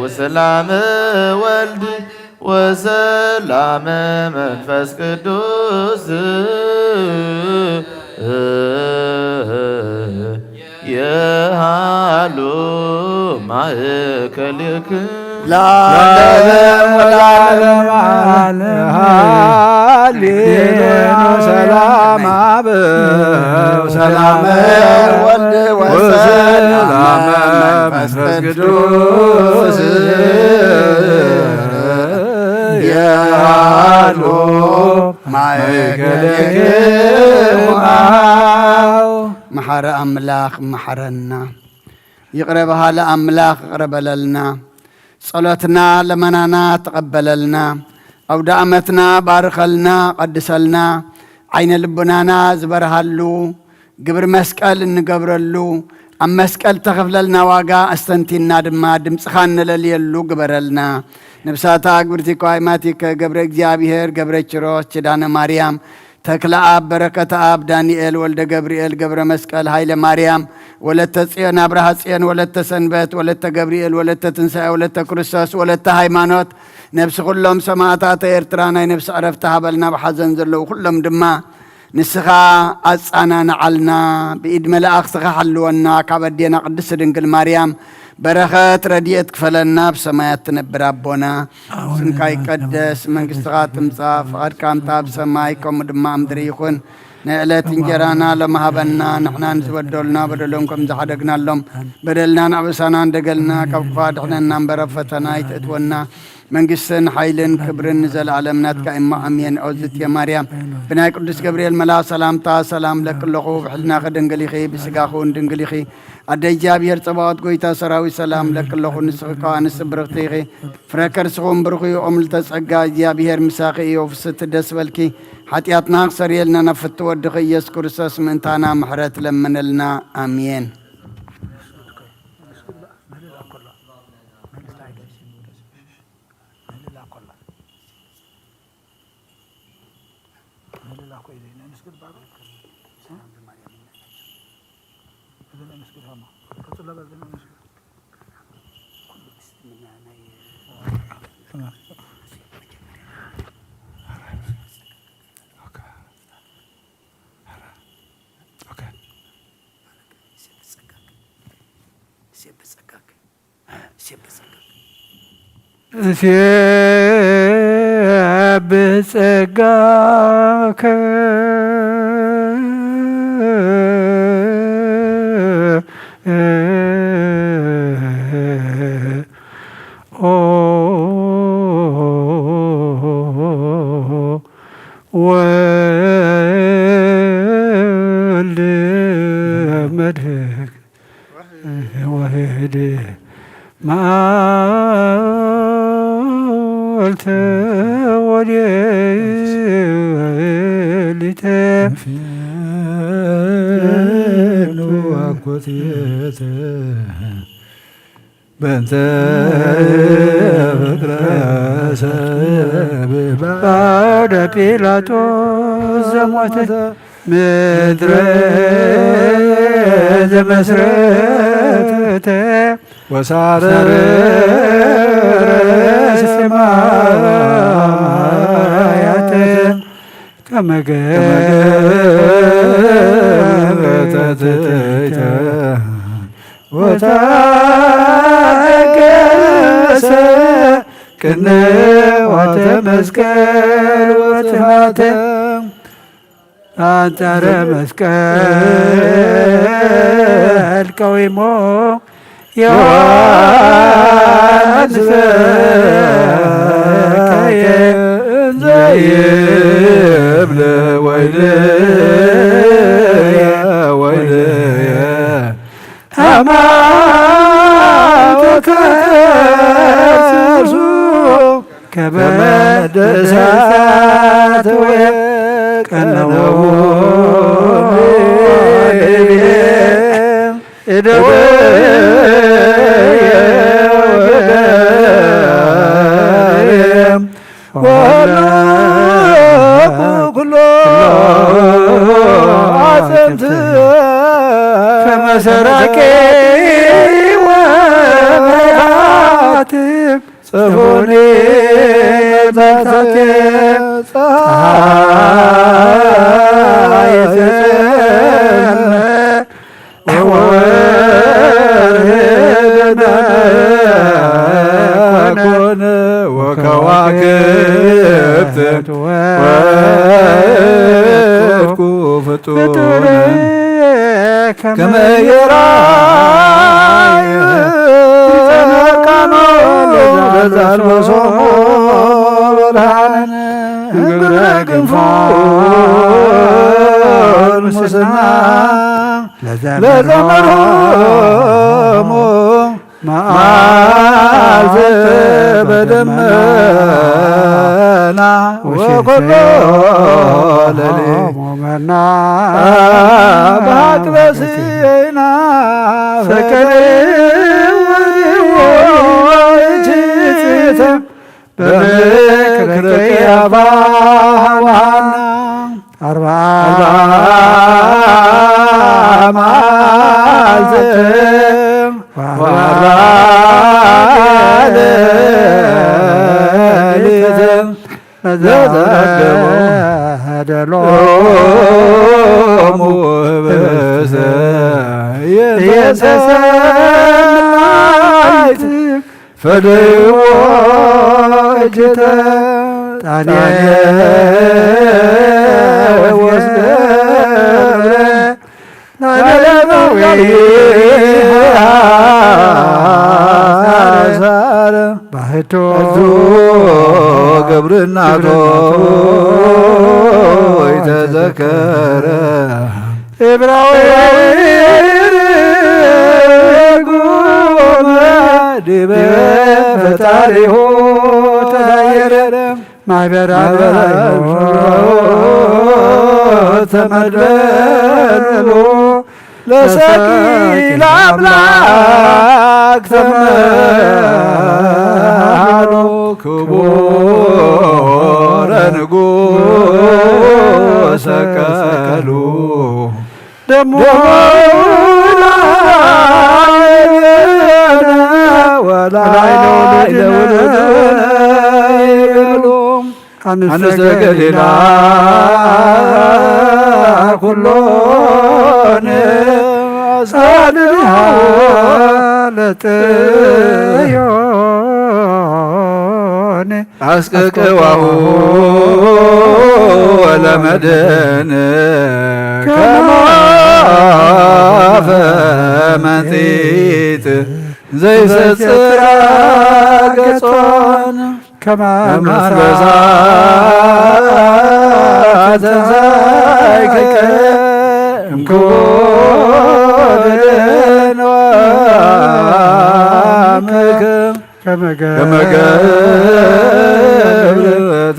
ወሰላም ወልድ ወሰላም መንፈስ ቅዱስ የሃሉ ማእከልክ። ለዓለም ወለዓለም አለ። ሃሌሉያ። ሰላም አብ ወሰላም ወልድ ወሰላም መንፈስ ቅዱስ የሃሉ ማእከልክሙ። መሓረ ኣምላኽ መሓረና። ይቕረ በሃሊ ኣምላኽ ይቕረ በለልና። ጸሎትና ለመናና ተቐበለልና። ኣውደ ዓመትና ባርኸልና፣ ቀድሰልና። ዓይነ ልቡናና ዝበርሃሉ፣ ግብሪ መስቀል እንገብረሉ፣ ኣብ መስቀል ተኸፍለልና ዋጋ ኣስተንቲና ድማ ድምፅኻ እነለልየሉ ግበረልና። ነብሳታ ግብርቲ ኳይማቲከ ገብረ እግዚኣብሔር፣ ገብረ ኪሮስ፣ ኪዳነ ማርያም፣ ተክለኣብ በረከተኣብ፣ ዳንኤል ወልደ ገብርኤል፣ ገብረ መስቀል ሃይለ ማርያም፣ ወለተ ጽዮን ኣብርሃ ጽዮን፣ ወለተ ሰንበት፣ ወለተ ገብርኤል፣ ወለተ ትንሳኤ፣ ወለተ ክርስቶስ፣ ወለተ ሃይማኖት፣ ነብሲ ኩሎም ሰማእታት ኤርትራ ናይ ነብሲ ዕረፍቲ ሃበልና፣ ኣብ ሓዘን ዘለዉ ኩሎም ድማ ንስኻ ኣጻናንዓልና፣ ብኢድ መላእኽትኻ ሓልወና፣ ካብ ኣዴና ቅድስቲ ድንግል ማርያም በረኸት ረድኤት ክፈለና። ኣብ ሰማያት ትነብር ኣቦና፣ ስምካ ይቀደስ፣ መንግስትኻ ትምጻእ፣ ፍቓድካ እንተ ኣብ ሰማይ ከምኡ ድማ ኣብ ምድሪ ይኹን። ናይ ዕለት እንጀራና ሎሚ ሃበና፣ ንሕና ንዝበደሉና በደሎም ከም ዝሓደግናሎም በደልና ንዕብሳና እንደገልና፣ ካብ ክፉእ ኣድሕነና እምበር ኣብ ፈተና ኣይትእትወና። መንግስትን ሓይልን ክብርን ንዘለኣለም ናትካ እሞ ኣሜን። ኦዝትየ ማርያም፣ ብናይ ቅዱስ ገብርኤል መልኣኽ ሰላምታ ሰላም ለኪ ኣለኹ፣ ብሕልናኺ ድንግል ኢኺ፣ ብስጋኺ እውን ድንግል ኢኺ። ኣደ እግዚኣብሔር ጸባኦት፣ ጎይታ ሰራዊት ሰላም ለኪ ኣለኹ፣ ንስኺ ከኣ ኣንስቲ ብርኽቲ ኢኺ፣ ፍረ ከርስኺ እውን ብሩኽ እዩ። ኦም ልተ ጸጋ፣ እግዚኣብሔር ምሳኺ እዩ፣ ፍስቲ ደስ በልኪ፣ ሓጢኣትና ክሰርየልና ናብ ፍቲ ወድኺ ኢየሱስ ክርስቶስ ምእንታና ምሕረት ለምነልና። ኣሜን። እሴብሕ ጸጋከ ኦ ወልድ መድህክ ወህድ መዓልተ ወሌሊተ አኮቴተ በእንተ ፍቅረ ሰብ በአውደ ጲላጦስ ዘሞተ ምድረ ዘመስረተ ወሳረረ ሰማያተ ከመ ገበተ ትእተ ወታገሰ ቅንዋተ መስቀል ወጥፋተ አንጻረ መስቀል ቀዊሞ ዮሐንስ ዘከየ እንዘ ይብለ ወይልየ ወይልየ አማወከሱ ከመ ደሳት ወቀነው እደወ ወኩሎ አጽንት ከመሰራቂ ወመራት ጽፉኒ መታት ፀሐይ ዘመ ወወርህ ደመ ኮነ ወከዋክብት ወወርቁ ፍጡነ ከመ የራይ ጸመቃኖ ለዛልበሶ ብርሃን እምግብረ ግንፎ ንሙስና ለዘመርሆሙ መዓልት በደመና ወኮሎ ሌሊት መና በሀቅ በስየና ፈቀደ ወዲወ እጅተ በምክረ ቅያፋ ሐዋና ኣርብዓ ኣርብዓ መዓልቲ መዓልቲ ወኣርብዓ ሌሊት ሌሊት ዘተመገቡ ዘተመገቡ ሎሙ ህብስተ የሰሰናይት ፈደይዎ እጅተ ጣኔዎስ ገብረ ላለማዊ አሳረ ባህቶ እዙ ግብርናቶ ይተዘከረ። እብራዊ ርጉም ዲበ ፈጣሪሁ ተዛየረ። ማህበራዊ ማህበራዊ ተመድበሉ ለሰኪ ለአምላክ ተመሃሉ ክቡረ ንጉሰ ቀሉ ደሞ ወላይ ለወልድነ ይብሉ። አንስተ ገሊላ ኩሎን አሳልሃ ለጽዮን አስቀቅዋሁ ወለመድን ከማፈ መንጢት ዘይሰጽራ ገጾን ከማንበሳ ተንሳይከ እምኩድን ወምክም ከመገብር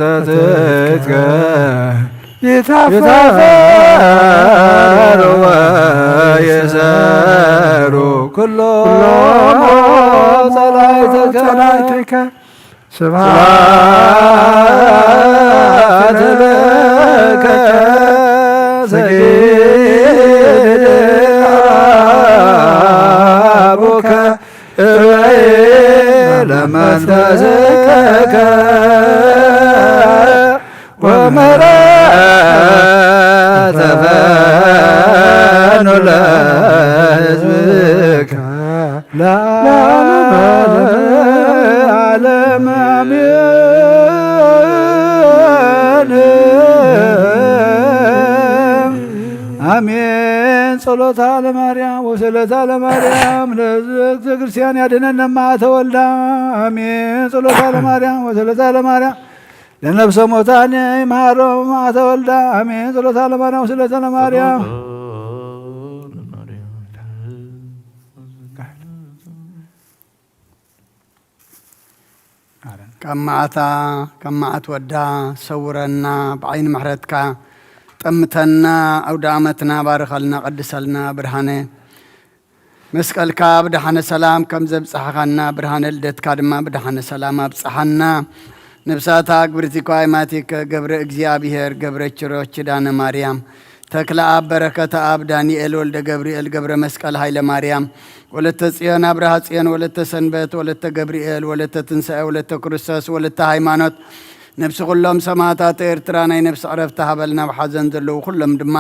ተትትከ ይታፈር ወየሰሩ ኩሎ ጸላይተከ ስብሐት ለከ ሰጊድ አቡከ እበይ ለመንፈስከ ወምህረት ተፈኑ ለሕዝብከ ለዓለመ ዓለም አሜን። አሜን። ጸሎታ ለማርያም ወሰለታ ለማርያም ለእግዝእተ ክርስቲያን ያድነን እማ ተወልዳ። አሜን። ጸሎታ ለማርያም ወሰለታ ለማርያም ለነፍሰ ሞታን ይምሃሮም እማ ተወልዳ። አሜን። ጸሎታ ለማርያም ወሰለታ ለማርያም ካብ መዓታ ካብ መዓት ወዳ ሰውረና፣ ብዓይኒ ምሕረትካ ጠምተና፣ ኣውደ ዓመትና ባርኸልና፣ ቀድሰልና። ብርሃነ መስቀልካ ብደሓነ ሰላም ከም ዘብጽሕኻና፣ ብርሃነ ልደትካ ድማ ብደሓነ ሰላም ኣብጽሓና። ንብሳታ ግብርቲ ኳይ ማቲከ ገብረ እግዚኣብሔር ገብረ ችሮች ኪዳነ ማርያም ተክለ ኣብ በረከተ ኣብ ዳንኤል ወልደ ገብርኤል ገብረ መስቀል ሃይለ ማርያም ወለተ ጽዮን ኣብርሃ ጽዮን ወለተ ሰንበት ወለተ ገብርኤል ወለተ ትንሳኤ ወለተ ክርስቶስ ወለተ ሃይማኖት ነብሲ ኩሎም ሰማዕታት ኤርትራ ናይ ነብሲ ዕረፍቲ ሃበልና። ኣብ ሓዘን ዘለዉ ኩሎም ድማ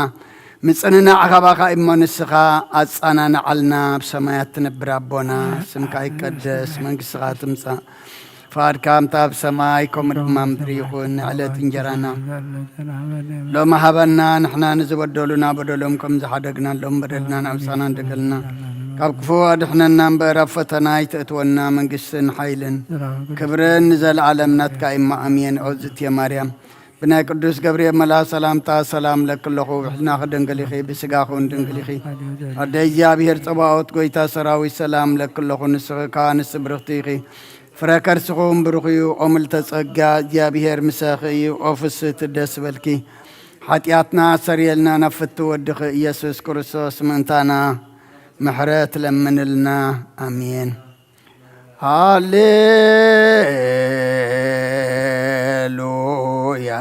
ምጽንናዕ ካባኻ እሞ ንስኻ ኣጸናንዓልና። ኣብ ሰማያት ትነብር ኣቦና ስምካ ይቀደስ መንግስትኻ ትምጻእ ፍቓድካ ከምቲ ኣብ ሰማይ ከምኡ ድማ ምድሪ ይኹን። ንዕለት እንጀራና ሎሚ ሃበና። ንሕና ንዝበደሉና በደሎም ከም ዝሓደግናሎም በደልና ናብ ምሳና እንደገልና ካብ ክፉ ኣድሕነና እምበር ኣብ ፈተና ኣይተእትወና። መንግስትን ሓይልን ክብርን ንዘለዓለም ናትካ እማ ኣሜን። ኦዝእትየ ማርያም ብናይ ቅዱስ ገብርኤል መልኣክ ሰላምታ ሰላም ለኪ ኣለኹ። ብሕልናኺ ድንግል ኢኺ፣ ብስጋኺ እውን ድንግል ኢኺ። ኣደ እግዚኣብሔር ጸባኦት ጎይታ ሰራዊት ሰላም ለኪ ኣለኹ። ንስኺ ከኣ ንስቲ ብርኽቲ ኢኺ፣ ፍረ ከርስኺ እውን ብሩኽ እዩ። ኦ ምልዕተ ጸጋ እግዚኣብሔር ምሳኺ እዩ። ኦ ፍስህቲ ደስ በልኪ፣ ሓጢኣትና ኣሰርየልና ናብ ፍቲ ወድኺ ኢየሱስ ክርስቶስ ምእንታና ምሕረት ለምንልና። ኣሜን። ሃሌሉያ።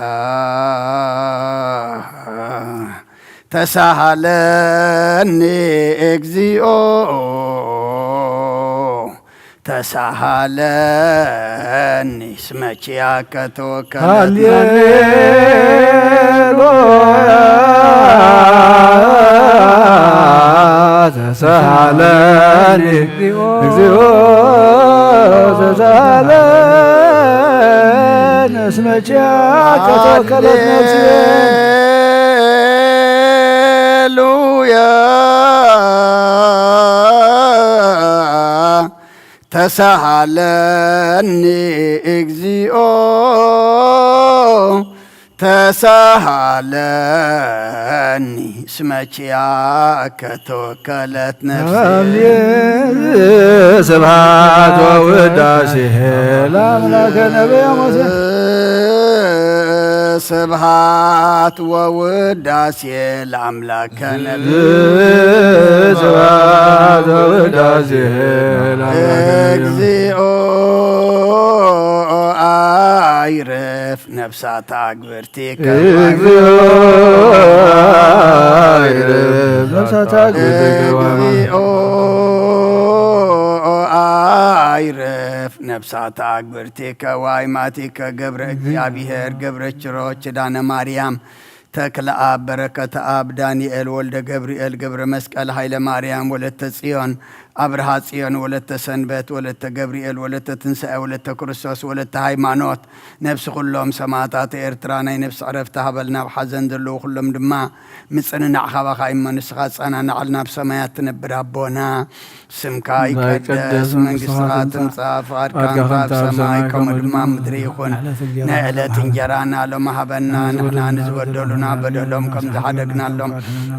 ተሳሃለኒ እግዚኦ፣ ተሳሃለኒ እስመ ኪያከ ተወከለት። ሃሌሉያ፣ ተሳሃለኒ እግዚኦ፣ ተሳሃለኒ እስመ ኪያከ ተወከለት ነፍስየ። ሃሌሉያ፣ ተሳሃለኒ እግዚኦ፣ ተሳሃለኒ እስመ ኪያከ ተወከለት ነፍስየ። አሜን። ስብሐት ወውዳሴ ለአምላከ ነቢየ ሙሴ። ስብሐት ወውዳሴ ለአምላከ ነቢየ። ስብሐት ወውዳሴ ለአምላከ ነቢየ። እግዚኦ አይርፍ ነፍሳት አግብርቲከ። እግዚኦ አይርፍ ነፍሳት አግብርቲከ። እግዚኦ አይርፍ ነፍሳት አግብርቲከ ወአይማቲከ ገብረ እግዚአብሔር ገብረ ችሮች ኪዳነ ማርያም ተክለ አብ በረከተ አብ ዳንኤል ወልደ ገብርኤል ገብረ መስቀል ኃይለ ማርያም ወለተ ጽዮን አብርሃ ጽዮን ወለተ ሰንበት ወለተ ገብርኤል ወለተ ትንሣኤ ወለተ ክርስቶስ ወለተ ሃይማኖት ነፍሲ ኩሎም ሰማዕታት ኤርትራ ናይ ነፍሲ ዕረፍቲ ሃበልና። ኣብ ሓዘን ዘለዉ ኩሎም ድማ ምጽንናዕ ካባኻ እሞ ንስኻ ጸናናዓልና። ኣብ ሰማያት ትነብር ኣቦና ስምካ ይቀደስ፣ መንግስትኻ ትምጻእ፣ ፍቓድካ እንተ ኣብ ሰማይ ከምኡ ድማ ኣብ ምድሪ ይኹን። ናይ ዕለት እንጀራና ሎሚ ሃበና፣ ንሕና ንዝበደሉና በደሎም ከም ዝሓደግናሎም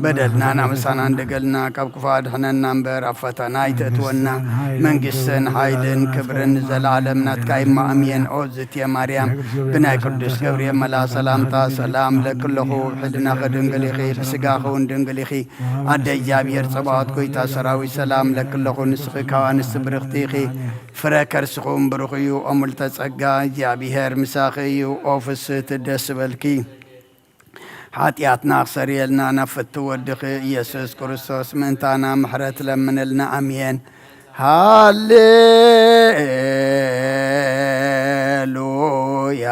በደልና ናምሳና እንደገልና፣ ካብ ክፉ ኣድሕነና እምበር ኣብ ፈተና ኣይተእትወና። መንግስትን ሓይልን ክብርን ንዘለዓለም ናትካ እሞ ኣሜን። ኦ ዝትየ ማርያም ብናይ ቅዱስ ገብርኤል መልኣ ሰላምታ ሰላም ለኪ ኣለኹ። ብሕልናኺ ድንግል ኢኺ፣ ብስጋኺ እውን ድንግል ኢኺ። ኣደ እግዚኣብሔር ጸባኦት ጎይታ ሰራዊት ሰላም ለኪ ኣለኹ። ንስኺ ካብ ኣንስቲ ብርኽቲ ኢኺ፣ ፍረ ከርስኹም ብሩኽ እዩ። ኦ ምልዕተ ጸጋ እግዚኣብሔር ምሳኺ እዩ። ኦ ፍስህቲ ደስ በልኪ። ሓጢኣትና ክሰርየልና ናብ ፍትው ወድኺ ኢየሱስ ክርስቶስ ምእንታና ምሕረት ለምንልና። ኣሜን። ሃሌሉያ።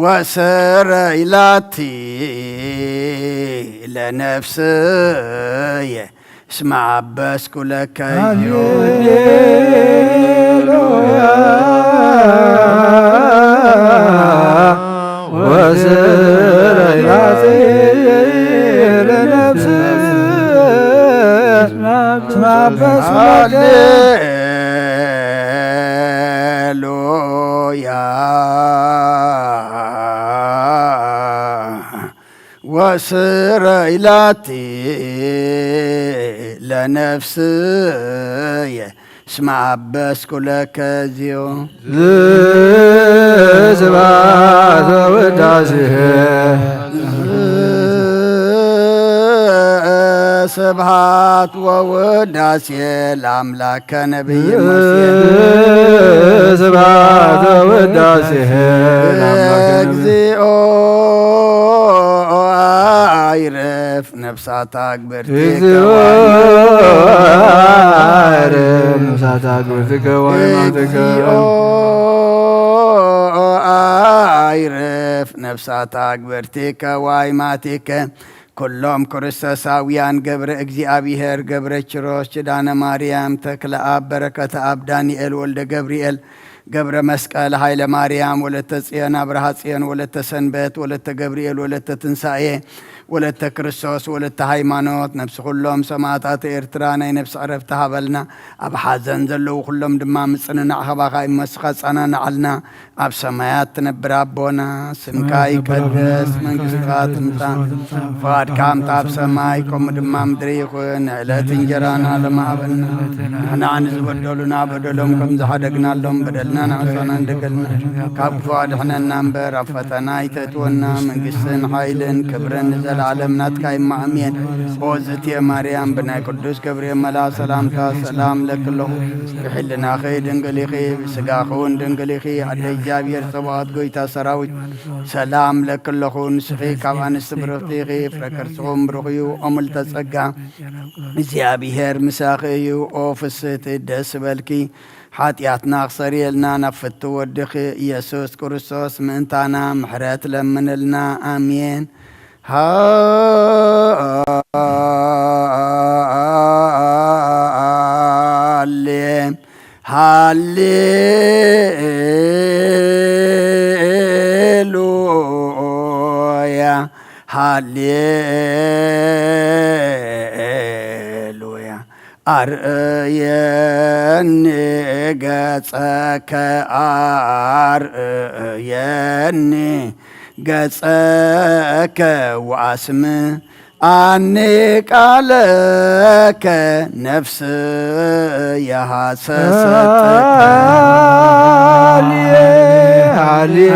ወስረይ ላቲ ለነፍስየ እስመ አበስኩ ለከ። ሃሌሉያ። ወስረይ ላቲ ለነፍስየ እስመ አበስኩ ለከ። ሃሌሉያ። ወስረይ ላቲ ለነፍስየ እስመ አበስኩ ለከ እግዚኦ። ስብሐት ወውዳሴ። ስብሐት ወውዳሴ ለአምላከ ነቢይ ሙሴ። ስብሐት ወውዳሴ ለአምላከ ነቢይ። እግዚኦ አይርፍ ነፍሳት አግብርቲከ። እግዚኦ አይርፍ ነፍሳት አግብርቲከ ወአይማቲከ። እግዚኦ አይርፍ ነፍሳት አግብርቲከ ወአይማቲከ። ኩሎም ክርስቶሳውያን ገብረ እግዚኣብሔር፣ ገብረ ኪሮስ፣ ኪዳነ ማርያም፣ ተክለ ኣብ፣ በረከተ ኣብ፣ ዳንኤል ወልደ ገብርኤል፣ ገብረ መስቀል፣ ሃይለ ማርያም፣ ወለተ ጽዮን፣ ኣብርሃ ጽዮን፣ ወለተ ሰንበት፣ ወለተ ገብርኤል፣ ወለተ ትንሳኤ፣ ወለተ ክርስቶስ፣ ወለተ ሃይማኖት፣ ነፍሲ ኩሎም ሰማዕታት ኤርትራ ናይ ነፍሲ ዕረፍቲ ሃበልና። ኣብ ሓዘን ዘለዉ ኩሎም ድማ ምጽንናዕ ካባኻ እዩ እሞ ንስኻ ጸናንዓልና። ኣብ ሰማያት ትነብር ኣቦና፣ ስምካ ይቀደስ፣ መንግስትኻ ትምጻእ፣ ፍቓድካ ከምቲ ኣብ ሰማይ ከምኡ ድማ ምድሪ ይኹን። ዕለት እንጀራና ሎሚ ሃበና። ንሕና ንዝበደሉና በደሎም ከም ዝሓደግናሎም በደልና ንዓና እንደገልና፣ ካብ ክፉ ኣድሕነና እምበር ኣብ ፈተና ኣይተእትወና። መንግስትን ሓይልን ክብርን ንዘለ ለዓለም ናትካ ይማ ኣሜን። ኦ ዝትየ ማርያም ብናይ ቅዱስ ገብርኤል መልኣ ሰላምታ ሰላም ለኪ ኣለኹ። ብሕልናኺ ድንግል ኢኺ፣ ብስጋኺ እውን ድንግል ኢኺ። ኣደ እግዚኣብሔር ጸባኦት ጎይታ ሰራዊት ሰላም ለኪ ኣለኹ። ንስኺ ካብ ኣንስቲ ብርኽቲ ኢኺ፣ ፍረ ከርስኹም ብሩኽ እዩ። ኦ ምልዕተ ጸጋ እግዚኣብሔር ምሳኺ እዩ። ኦ ፍስህቲ ደስ በልኪ። ሓጢኣትና ክሰርየልና ናብ ፍቱ ወድኺ ኢየሱስ ክርስቶስ ምእንታና ምሕረት ለምንልና። ኣሜን። ሃሌ ሃሌሉያ ሃሌሉያ። ኣርእየኒ ገጸከ ኣርእየኒ ገጸከ ወኣስምዓኒ ቃለከ ነፍስየ ሃሰሰት። ሃሌሉያ።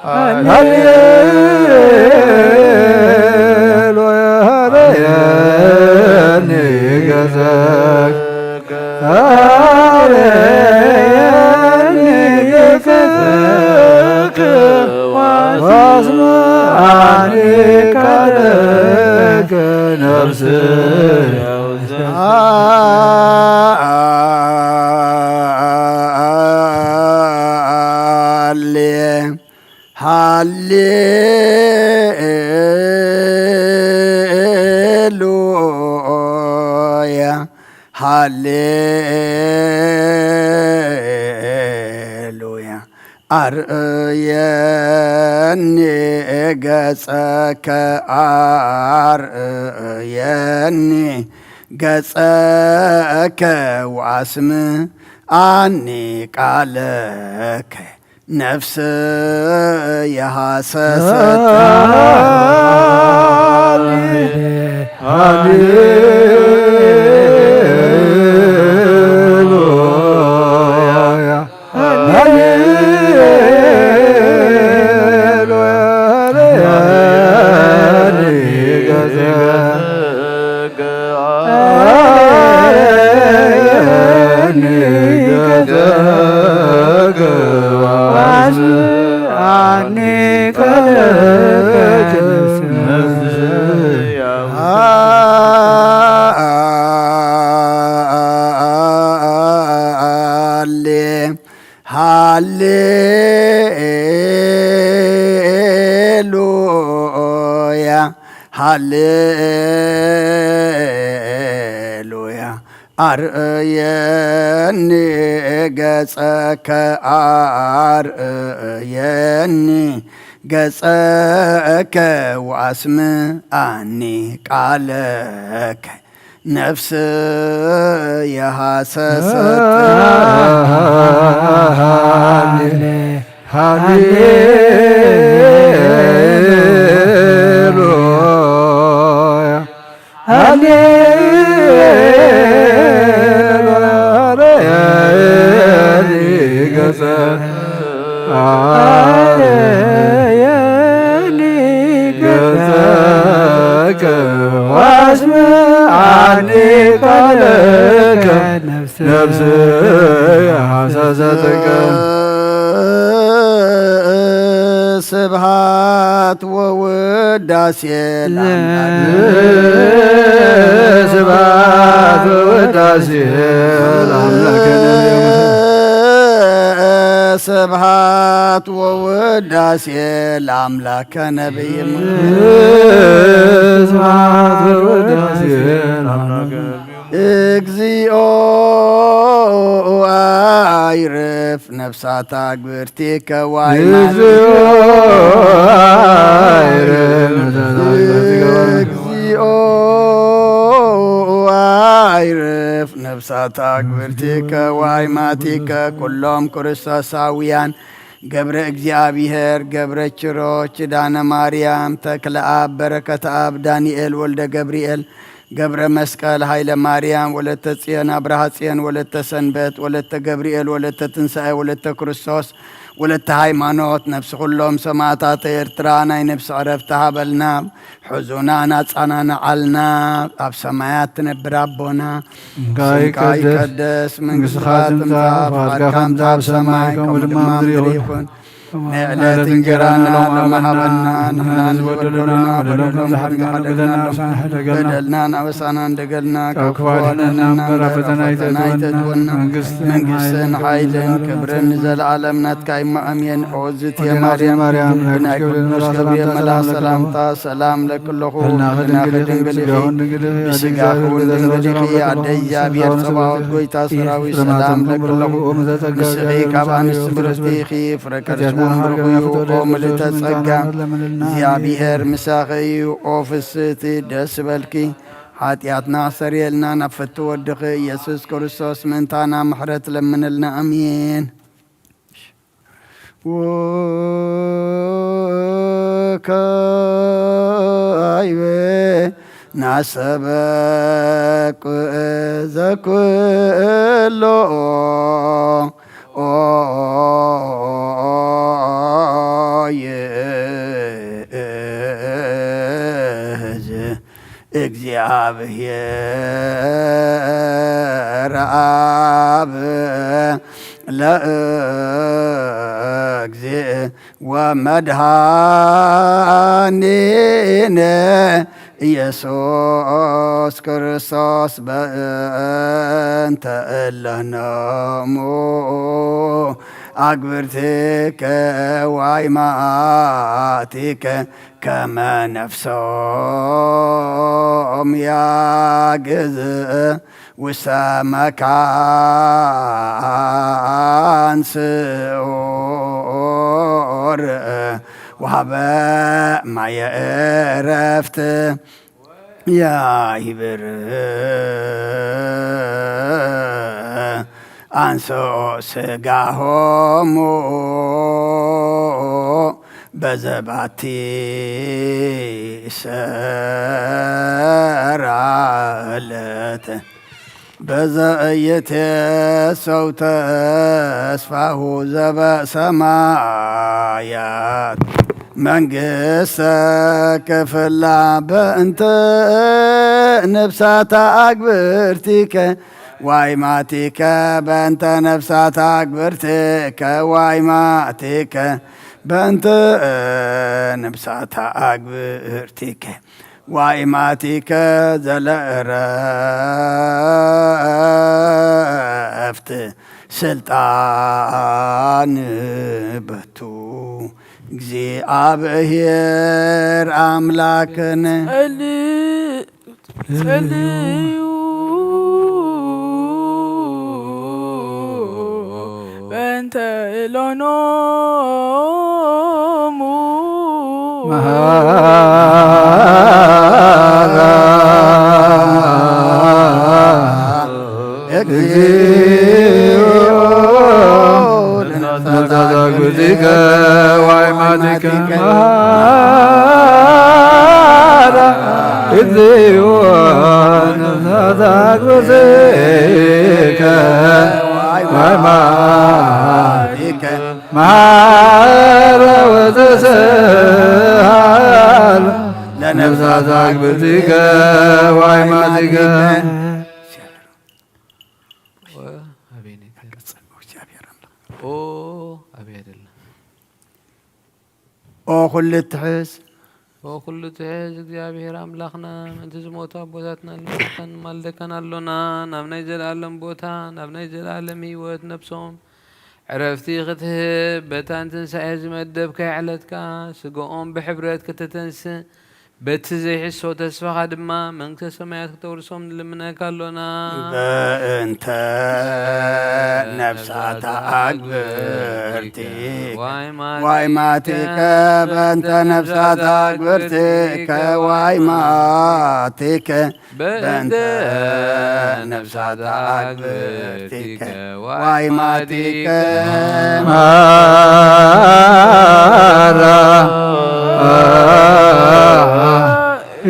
ሃሌሉያ። ሃሌኒ ገጸከ ሃሌኒ ገጸከ ወአስምዓኒ ቃለከ ነፍስየ ሃሌ ሃሌሉያ ሃሌሉያ። ኣርእየኒ ገጸከ ኣርእየኒ ገጸከ ወኣስምዓኒ ቃለከ ነፍስየ ሃሰሰት። ሃሌሉያ። ሃሌሉያ። ሃሌ ሃሌሉያ ሃሌሉያ። ኣርእየኒ ገጸከ ኣርእየኒ ገጸከ ወኣስምዓኒ ቃለከ ነፍስየ ሃሰሰት። ሃሌ ሃሌሉያ። ሃሌሉያ። ገጸ አርየኒ ገጸከ ወአስምዓኒ ቃለከ ነፍስየ ሃሰሰትከ። ስብሐት ወውዳሴ ለአምላክ። ስብሐት ወውዳሴ ለአምላክ። ስብሐት ወውዳሴ ለአምላክ። ከነቢይ ስብሐት ወውዳሴ ለአምላክ። እግዚኦ አይርፍ ነፍሳታ ግብርቲከ ዋይማን። እግዚኦ አይርፍ ነፍሳታ ግብርቲከ ዋይማን። እግዚኦ አይርፍ ነፍሳታ ግብርቲከ ዋይማቲከ ኩሎም ክርስቶሳውያን ገብረ እግዚኣብሔር፣ ገብረ ችሮች፣ ኪዳነ ማርያም፣ ተክለ ኣብ፣ በረከት ኣብ፣ ዳንኤል ወልደ ገብርኤል፣ ገብረ መስቀል፣ ኃይለ ማርያም፣ ወለተ ጽዮን፣ ኣብርሃ ጽዮን፣ ወለተ ሰንበት፣ ወለተ ገብርኤል፣ ወለተ ትንሣኤ፣ ወለተ ክርስቶስ፣ ወለተ ሃይማኖት፣ ነፍሲ ኩሎም ሰማእታት ኤርትራ ናይ ነፍሲ ዕረፍቲ ሃበልና። ሕዙናን ኣጻናንዓልና። ኣብ ሰማያት ትነብር ኣቦና፣ ስምካ ይቀደስ፣ መንግስትኻ ትምጻእ፣ ፍቓድካ ከም ትምጻእ ኣብ ሰማይ ከምኡ ድማ ምድሪ ይኹን። ናይ ዕለት እንጀራና ሎሚ ሃበና፣ ንሕና ንበደለና በደልና፣ በደልና፣ በደልና፣ በደልና፣ በደልና፣ በደልና፣ በደልና፣ ካብ ክፉ ኣድሕነና እምበር ኣብ ፈተና ኣይተእትወና። መንግስትን ሓይልን ክብርን ንዘለኣለም ናትካ እዩ። ኣሜን። ኦ ዝትየ ማርያም፣ ብናይ ቅዱስ ገብርኤል መልኣኽ ሰላምታ ሰላም ለኪ ኣለኹ። ህልናኺ ድንግል ኢኺ፣ ስጋኺ እውን ድንግል ኢኺ። ኣደ እግዚኣብሔር ጸባኦት፣ ጎይታ ሰራዊት፣ ሰላም ለኪ ኣለኹ። ንስኺ ካብ ኣንስቲ ብርኽቲ ኢኺ፣ ፍረ ከርስኺ እውን ብሩኽ እዩ። ኦ ምልእተ ጸጋ፣ እግዚኣብሔር ምሳኺ እዩ። ኦ ፍስህቲ፣ ደስ በልኪ፣ ሓጢኣትና ኣሰርየልና፣ ናብ ፍትው ወድኺ ኢየሱስ ክርስቶስ ምእንታና ምሕረት ለምንልና። ኣሜን። ወካይበ ናሰበቁ ዘኩሎ ይእዝ እግዚኣብሔር ኣብ ለእግዝእ ወመድኃኒነ ኢየሱስ ክርስቶስ በእንተ እለኖሙ ኣግብርቲከ ዋይማቲከ ከመ ነፍሶም ያግዝ ውስተ መካን ስዑር ወሃበ ማየ ዕረፍት ያይብር አንሶ ስጋሆሙ በዘባቲ ሰራለት በዘእየቴ ሰው ተስፋሁ ዘበሰማያት መንግስተ ክፍላ በእንተ ነፍሳታ አግብርቲከ ዋይማቲከ በእንተ ነፍሳታ አግብርቲከ ዋይማቲከ በእንተ ነፍሳታ አግብርቲከ ዋይማቲከ ዘለእረፍት ስልጣን በቱ እግዚኣብሔር አምላክን ጸልዩ በእንተ እሎኖሙ መሃራ እግዚኦ ለነፍሳተ አግብርቲከ ዋይማቲከ መሃራ እግዚኦ ለነፍሳተ አግብርቲከ ዋይማቲከ መሃራ ወተሰሃላ ለነፍሳተ አግብርቲከ ዋይማቲከ። ኦ ኩሉ እትሕዝ ኦ ኩሉ እትሕዝ እግዚኣብሔር ኣምላኽና፣ ምእንቲ ዝሞቱ ኣቦታትና ንማልደካን ኣሎና። ናብ ናይ ዘለኣለም ቦታ፣ ናብ ናይ ዘለኣለም ህይወት ነብሶም ዕረፍቲ ክትህብ፣ በታ ንትንሳኤ ዝመደብካያ ዕለትካ ስጋኦም ብሕብረት ከተተንስእ፣ በቲ ዘይሕሶ ተስፋኻ ድማ መንግስተ ሰማያት ክተውርሶም ንልምነካ ኣሎና። በእንተ ነፍሳታ አግብርቲከ ዋይማቲከ በእንተ ነፍሳታ አግብርቲከ ዋይማቲከ በእንተ ነፍሳታ አግብርቲከ ዋይማቲከ ማራ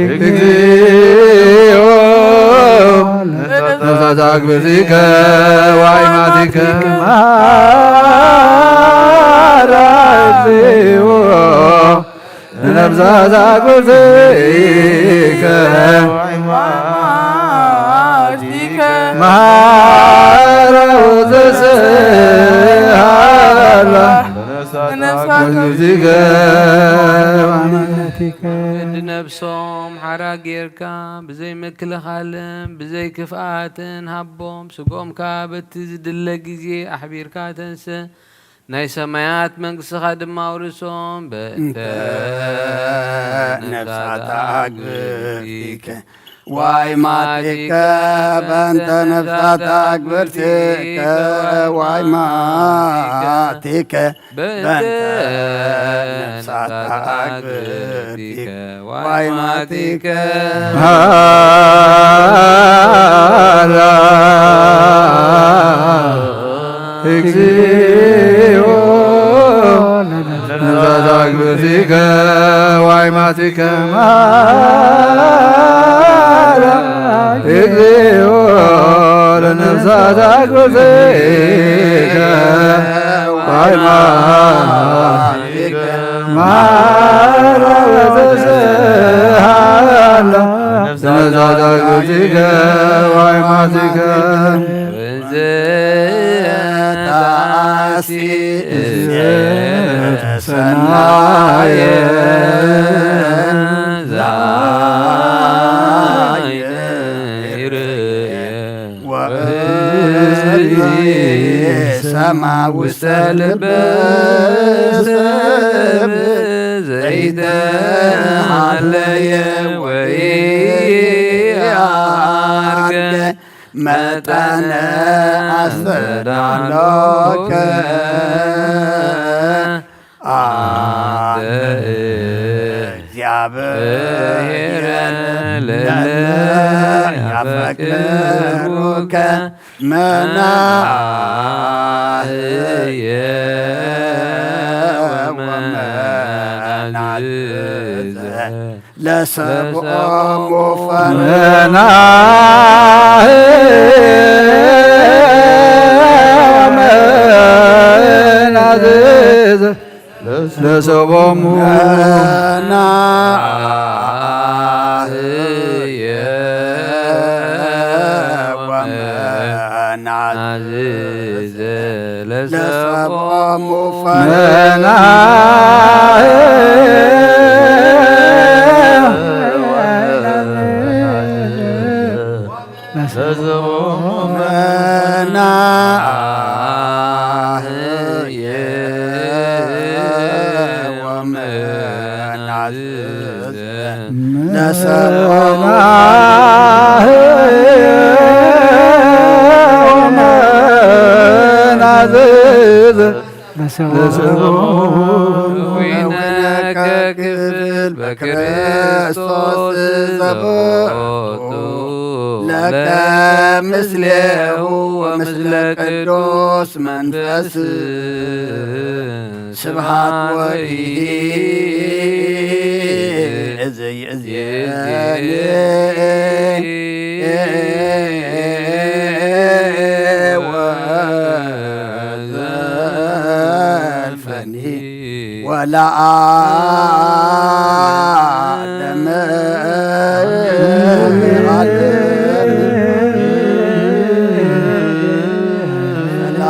እግዚኦ ነፍሳታ አግብርቲከ ዋይማቲከ ማራ ነፍሳት ኣግብርቲከ ወይማቲከ መሃራ ወተስሃላ ነፍሳት ኣግብርቲከ ወይማቲከ። ነፍሶም ሓራ ጌርካ ብዘይ ምክልኻልን ብዘይ ክፍኣትን ሃቦም። ስጎምካ በቲ ዝድለ ግዜ ኣሕቢርካ ተንስእ። ናይ ሰማያት መንግስትኻ ድማ ኣውርሶም። በእንተ ነፍሳት ኣግብርቲከ ዋይማቲከ በእንተ ነፍሳት ኣግብርቲከ ዋይማቲከ በእንተ ነፍሳት ኣግብርቲከ ዋይማቲከ ሃላ እግዚኦ ለነፍሳት ኣግብርቲከ ዋይማቲከ ሃላ እግዚኦ ለነፍሳት ኣግብርቲከ ዋይማቲከ ማራ ወተስሃላ ነፍሳት ኣግብርቲከ ዋይማቲከ ዘታሲ ሰናየ ዛይረ ሰማ ውስተ ልበ ሰብ ዘይተሃለየ ወይ ኣርገ መጠነ ኣስተዳሎከ ኣንተ እግዚአብሔር ለለ ያፈቅሩከ መናህየ ወመናዝዘ ለሰብኦሙ ፈርና መናህየ መናዝዘ ለሰቦሙ መናህየ ወመናዝዘ ለሰብኦሙ ፈርና መናህየ መናህየ ወመናዝዘ ለሰብኦሙ መናዝዘ ወይነከ ክፍል በክርስቶስ ዘቦቱ ለከ ምስሌሁ ወምስለ ቅዱስ መንፈስ ስብሐት ወይእዜኒ ወዘልፈኒ ወለዓለመ ዓለም። ሰላም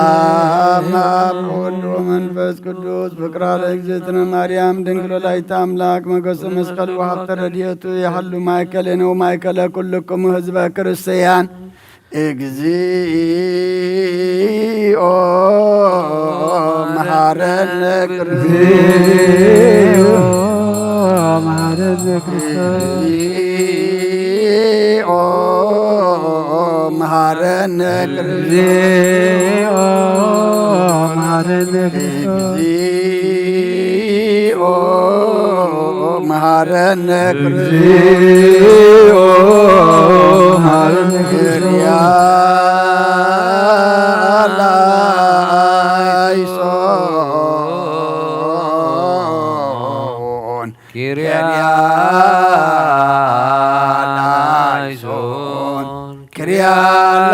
አብ ወወልድ ወመንፈስ ቅዱስ ፍቅራ ለእግዝእትነ ማርያም ድንግል ወላዲተ አምላክ ሞገሰ መስቀል ወሀብተ ረድኤቱ ይሃሉ ማእከሌነ ወማእከለ ኩልክሙ ህዝበ ክርስቲያን። እግዚኦ መሐረነ ክርስቶስ። እግዚኦ መሐረነ ክርስቶስ። እግዚኦ መሐረነ ክርስቶስ። እግዚኦ መሐረነ ክርስቶስ። እግዚኦ መሐረነ እግዚኦ መሐረነ ክርስቶስ። ኪርያላይሶን ኪርያላይሶን ኪርያላ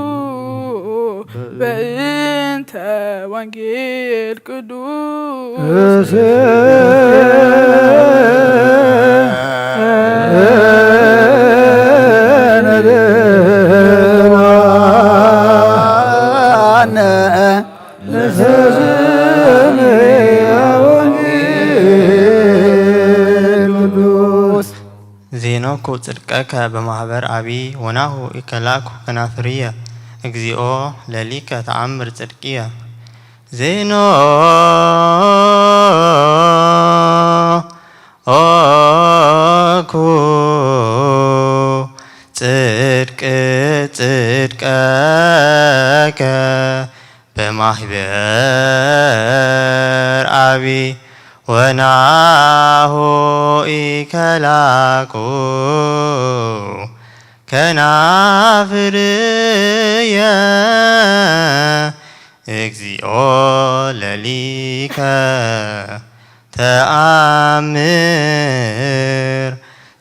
ዜኖኩ ጽድቀከ በማህበር አቢ ወናሁ ኢከላኩ ከናፍርየ እግዚኦ ለሊከ ተአምር ጽድቅየ። ዜኖ ኦኩ ጽድቅ ጽድቀከ በማህበር አቢ ወናሁ ኢከላኩ ከናፍርየ እግዚኦ ለሊከ ተአምር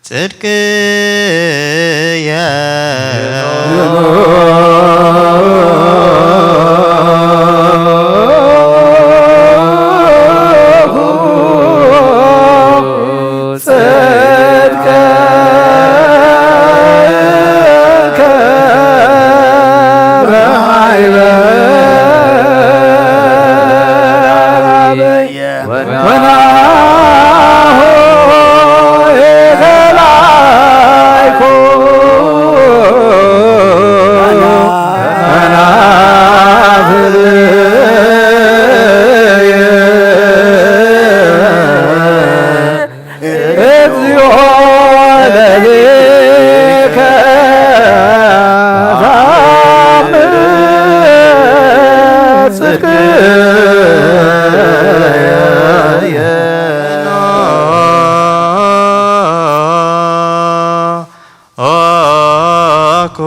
ጽድቅየ። ኦኩ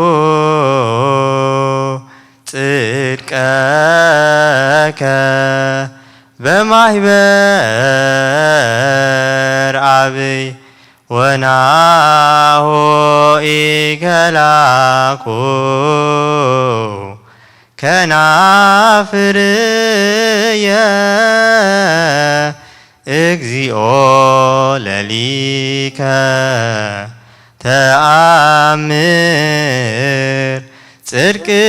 ጽድቀከ በማህበር አብይ ወናሁ ኢከላኩ ከናፍርየ እግዚኦ ለሊከ ተአምር ጽድቅየ።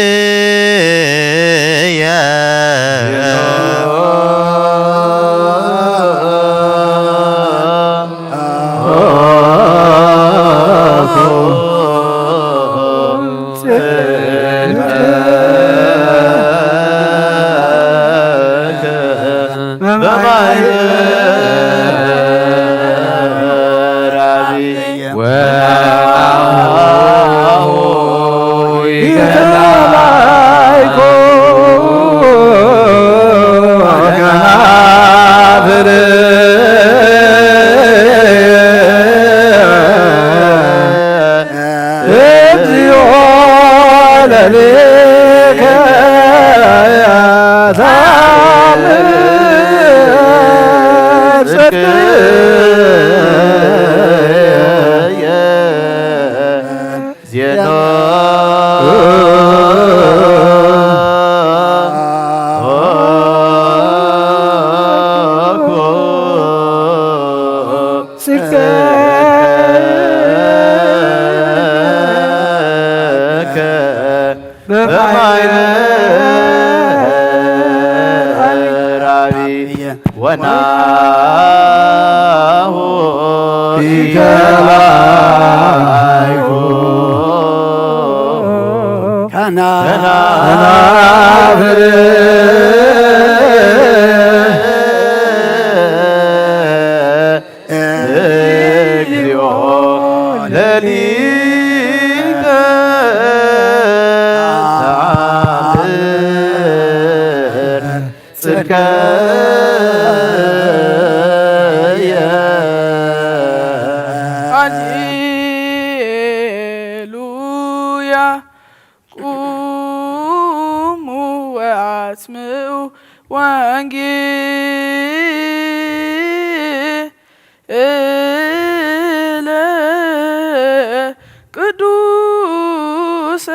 ወናሁ ኢከላይኩ ከናፍር እግዚኦ ለሊተ ተአምር ጽድቀየ። ሃሌሉያ። ቁሙ ወአስምዑ ወንጌለ ቅዱሰ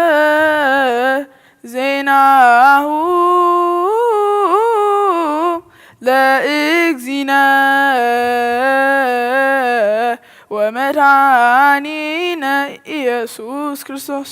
ዜናሁ ለእግዚእ ወመድኃኒነ ኢየሱስ ክርስቶስ።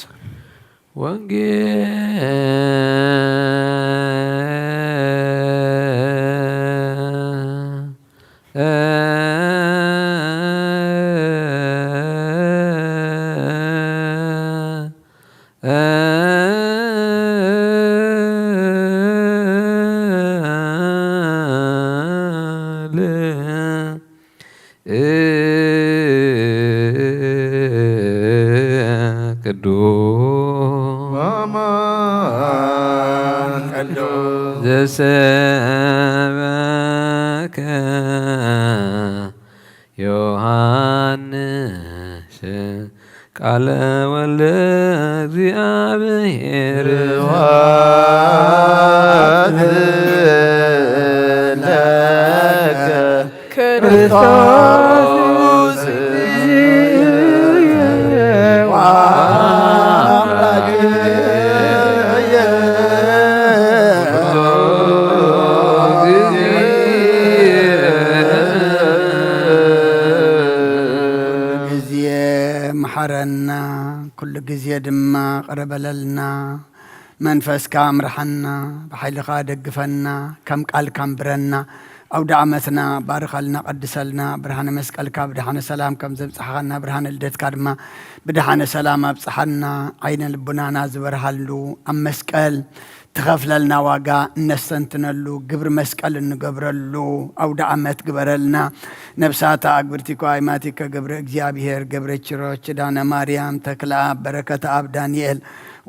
ቅዱስ ቅዱስ ዘሰበከ ዮሐንስ ቃለ ወልደ እግዚአብሔር። ስብሐት ለከ ክርስቶስ ወአምላክየ። ኩሉ ግዜ መሓረና፣ ኩሉ ግዜ ድማ ቅረ በለልና። መንፈስካ ምርሓና፣ ብሓይልኻ ደግፈና፣ ከም ቃልካ ኣንብረና። ኣውደ ዓመትና ባርኸልና፣ ቀድሰልና። ብርሃነ መስቀልካ ብደሓነ ሰላም ከም ዘብጽሓኻና፣ ብርሃነ ልደትካ ድማ ብደሓነ ሰላም ኣብጽሓና። ዓይነ ልቡናና ዝበርሃሉ፣ ኣብ መስቀል ትኸፍለልና ዋጋ እነስተንትነሉ፣ ግብሪ መስቀል እንገብረሉ ኣውደ ዓመት ግበረልና። ነብሳታ ኣግብርቲኮ ኣይማቲከ ገብረ እግዚኣብሔር፣ ገብረ ኪሮስ፣ ኪዳነ ማርያም፣ ተክለኣብ፣ በረከተኣብ፣ ዳንኤል፣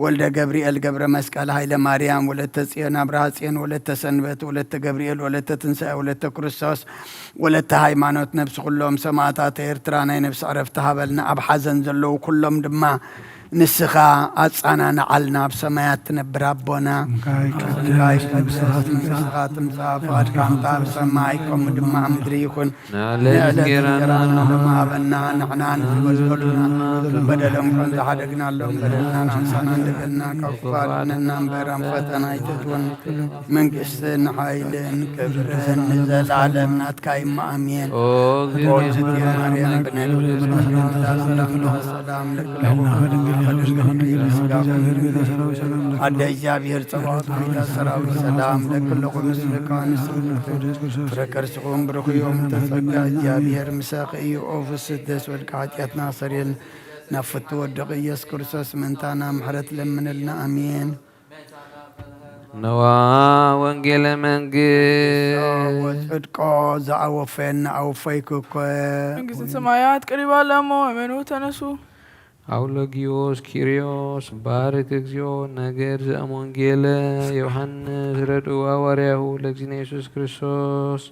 ወልደ ገብርኤል፣ ገብረ መስቀል፣ ሃይለ ማርያም፣ ወለተ ጽዮን፣ ኣብርሃ ጽዮን፣ ወለተ ሰንበት፣ ወለተ ገብርኤል፣ ወለተ ትንሳኤ፣ ወለተ ክርስቶስ፣ ወለተ ሃይማኖት፣ ነብሲ ኩሎም ሰማእታት ኤርትራ ናይ ነብሲ ዕረፍቲ ሃበልና። ኣብ ሓዘን ዘለዉ ኩሎም ድማ ንስኻ ኣጻናንዓልና። ኣብ ሰማያት ትነብር ኣቦና፣ ስምካ ይቀደስ፣ መንግስትኻ ትምጻእ፣ ፍቓድካ ከምታ ኣብ ሰማይ ከምኡ ድማ ኣብ ምድሪ ይኹን። ንዕለት እንጀራና ሎሚ ሃበና፣ ንሕና ንዝበደሉና በደሎም ከም ዝሓደግናሎም በደልና ንሕንሳና እንደገና ካብ ክፉ ኣድነና እምበር ኣብ ፈተና ኣይተእትወና። መንግስትን ሓይልን ክብርን ንዘለዓለም ናትካ እዩ። ኣሜን። ኦ እግዝእትየ ማርያም ብናይ ሰላም ለክለኹም ኣደ እግዚኣብሔር ጸባኦት ጌታ ሰራዊት ሰላም ለክለኹም ምስልካ ንስኻ ፍረ ከርስኹም ብሩኽ እዮም። ተጸጋ እግዚኣብሔር ምሳኺ እዩ። ኦ ፍስሕት ደስ ወድቂ ሓጢኣትና ሰሪየልና ናብ ፍቱ ወድቂ ኢየሱስ ክርስቶስ ምእንታና ምሕረት ለምንልና። ኣሜን። ነዋ ወንጌለ መንግስት ወጽድቆ ዘኣወፈየና ኣወፈይኩ እኮ። መንግስተ ሰማያት ቀሪባ ኣላ እሞ እመኑ ተነሱ። ኣውሎጊዮስ ኪርዮስ ባርክ እግዚኦ ነገር ዘእሞንጌለ ዮሐንስ ረድኡ ሃዋርያሁ ለእግዚእነ ኢየሱስ ክርስቶስ።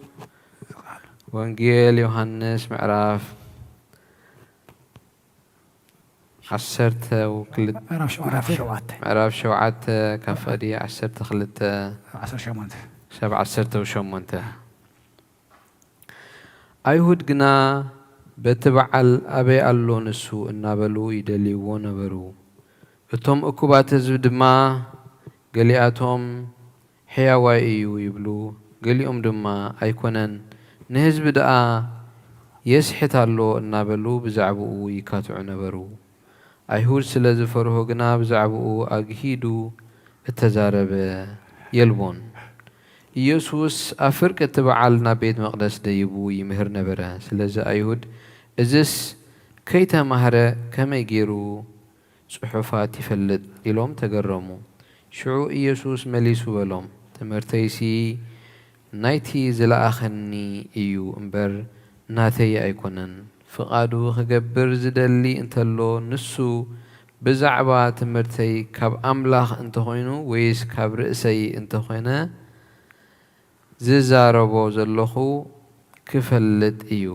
ወንጌል ዮሐንስ ምዕራፍ ዓሰርተ ክልተ ምዕራፍ ሸውዓተ። ምዕራፍ ሸውዓተ ካብ ፍቕዲ ዓሰርተ ክልተ ዓሰርተ ሸሞንተ። ክሳብ ዓሰርተ ሸሞንተ። ኣይሁድ ግና በቲ በዓል ኣበይ ኣሎ ንሱ እናበሉ ይደልይዎ ነበሩ። እቶም እኩባት ህዝቢ ድማ ገሊኣቶም ሕያዋይ እዩ ይብሉ፣ ገሊኦም ድማ ኣይኮነን፣ ንህዝቢ ደኣ የስሕት ኣሎ እናበሉ ብዛዕባኡ ይካትዑ ነበሩ። ኣይሁድ ስለ ዝፈርሁ ግና ብዛዕባኡ ኣግሂዱ እተዛረበ የልቦን። ኢየሱስ ኣብ ፍርቂ እቲ በዓል ናብ ቤት መቕደስ ደይቡ ይምህር ነበረ። ስለዚ ኣይሁድ እዝስ ከይተማህረ ከመይ ገይሩ ጽሑፋት ይፈልጥ ኢሎም ተገረሙ። ሽዑ ኢየሱስ መሊሱ በሎም፣ ትምህርተይሲ ናይቲ ዝለኣኸኒ እዩ እምበር ናተይ ኣይኮነን። ፍቓዱ ክገብር ዝደሊ እንተሎ ንሱ ብዛዕባ ትምህርተይ ካብ ኣምላኽ እንተኾይኑ ወይስ ካብ ርእሰይ እንተኾነ ዝዛረቦ ዘለኹ ክፈልጥ እዩ።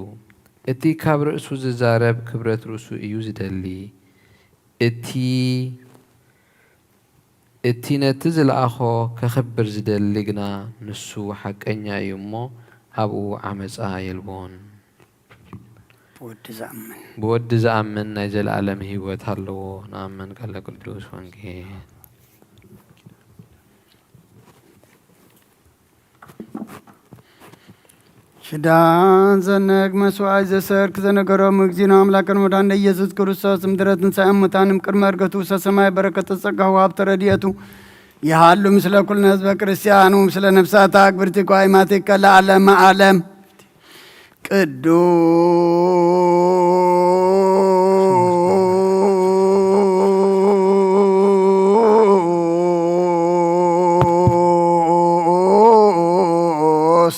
እቲ ካብ ርእሱ ዝዛረብ ክብረት ርእሱ እዩ ዝደሊ። እቲ እቲ ነቲ ዝለኣኾ ከኽብር ዝደሊ ግና ንሱ ሓቀኛ እዩ እሞ ኣብኡ ዓመጻ የልቦን። ብወዲ ዝኣምን። ብወዲ ዝኣምን ናይ ዘለኣለም ህይወት ኣለዎ። ንኣምን ቃለ ቅዱስ ወንጌል። እሺ፣ ክዳን ዘነግ መስዋዕት ዘሰርክ ዘነገሮም እግዚእነ ኣምላክን መድኃኒነ ኢየሱስ ክርስቶስ ምድረ ትንሣኤ ሙታን እምቅድመ ዕርገቱ ውስተ ሰማይ በረከተ ጸጋሁ ሀብተ ረድኤቱ ይሃሉ ምስለ ኩልነ ህዝበ ክርስቲያን ወምስለ ነፍሳት ኣክብርቲ ጓይማቲከ ለዓለመ ዓለም። ቅዱስ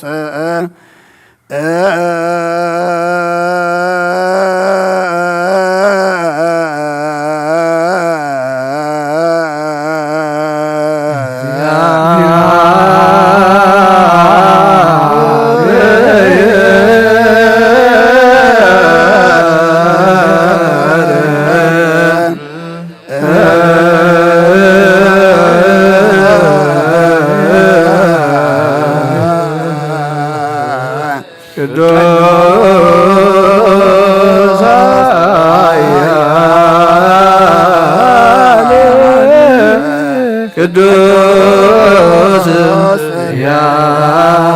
ቅዱስ ኃያል ቅዱስ ሕያው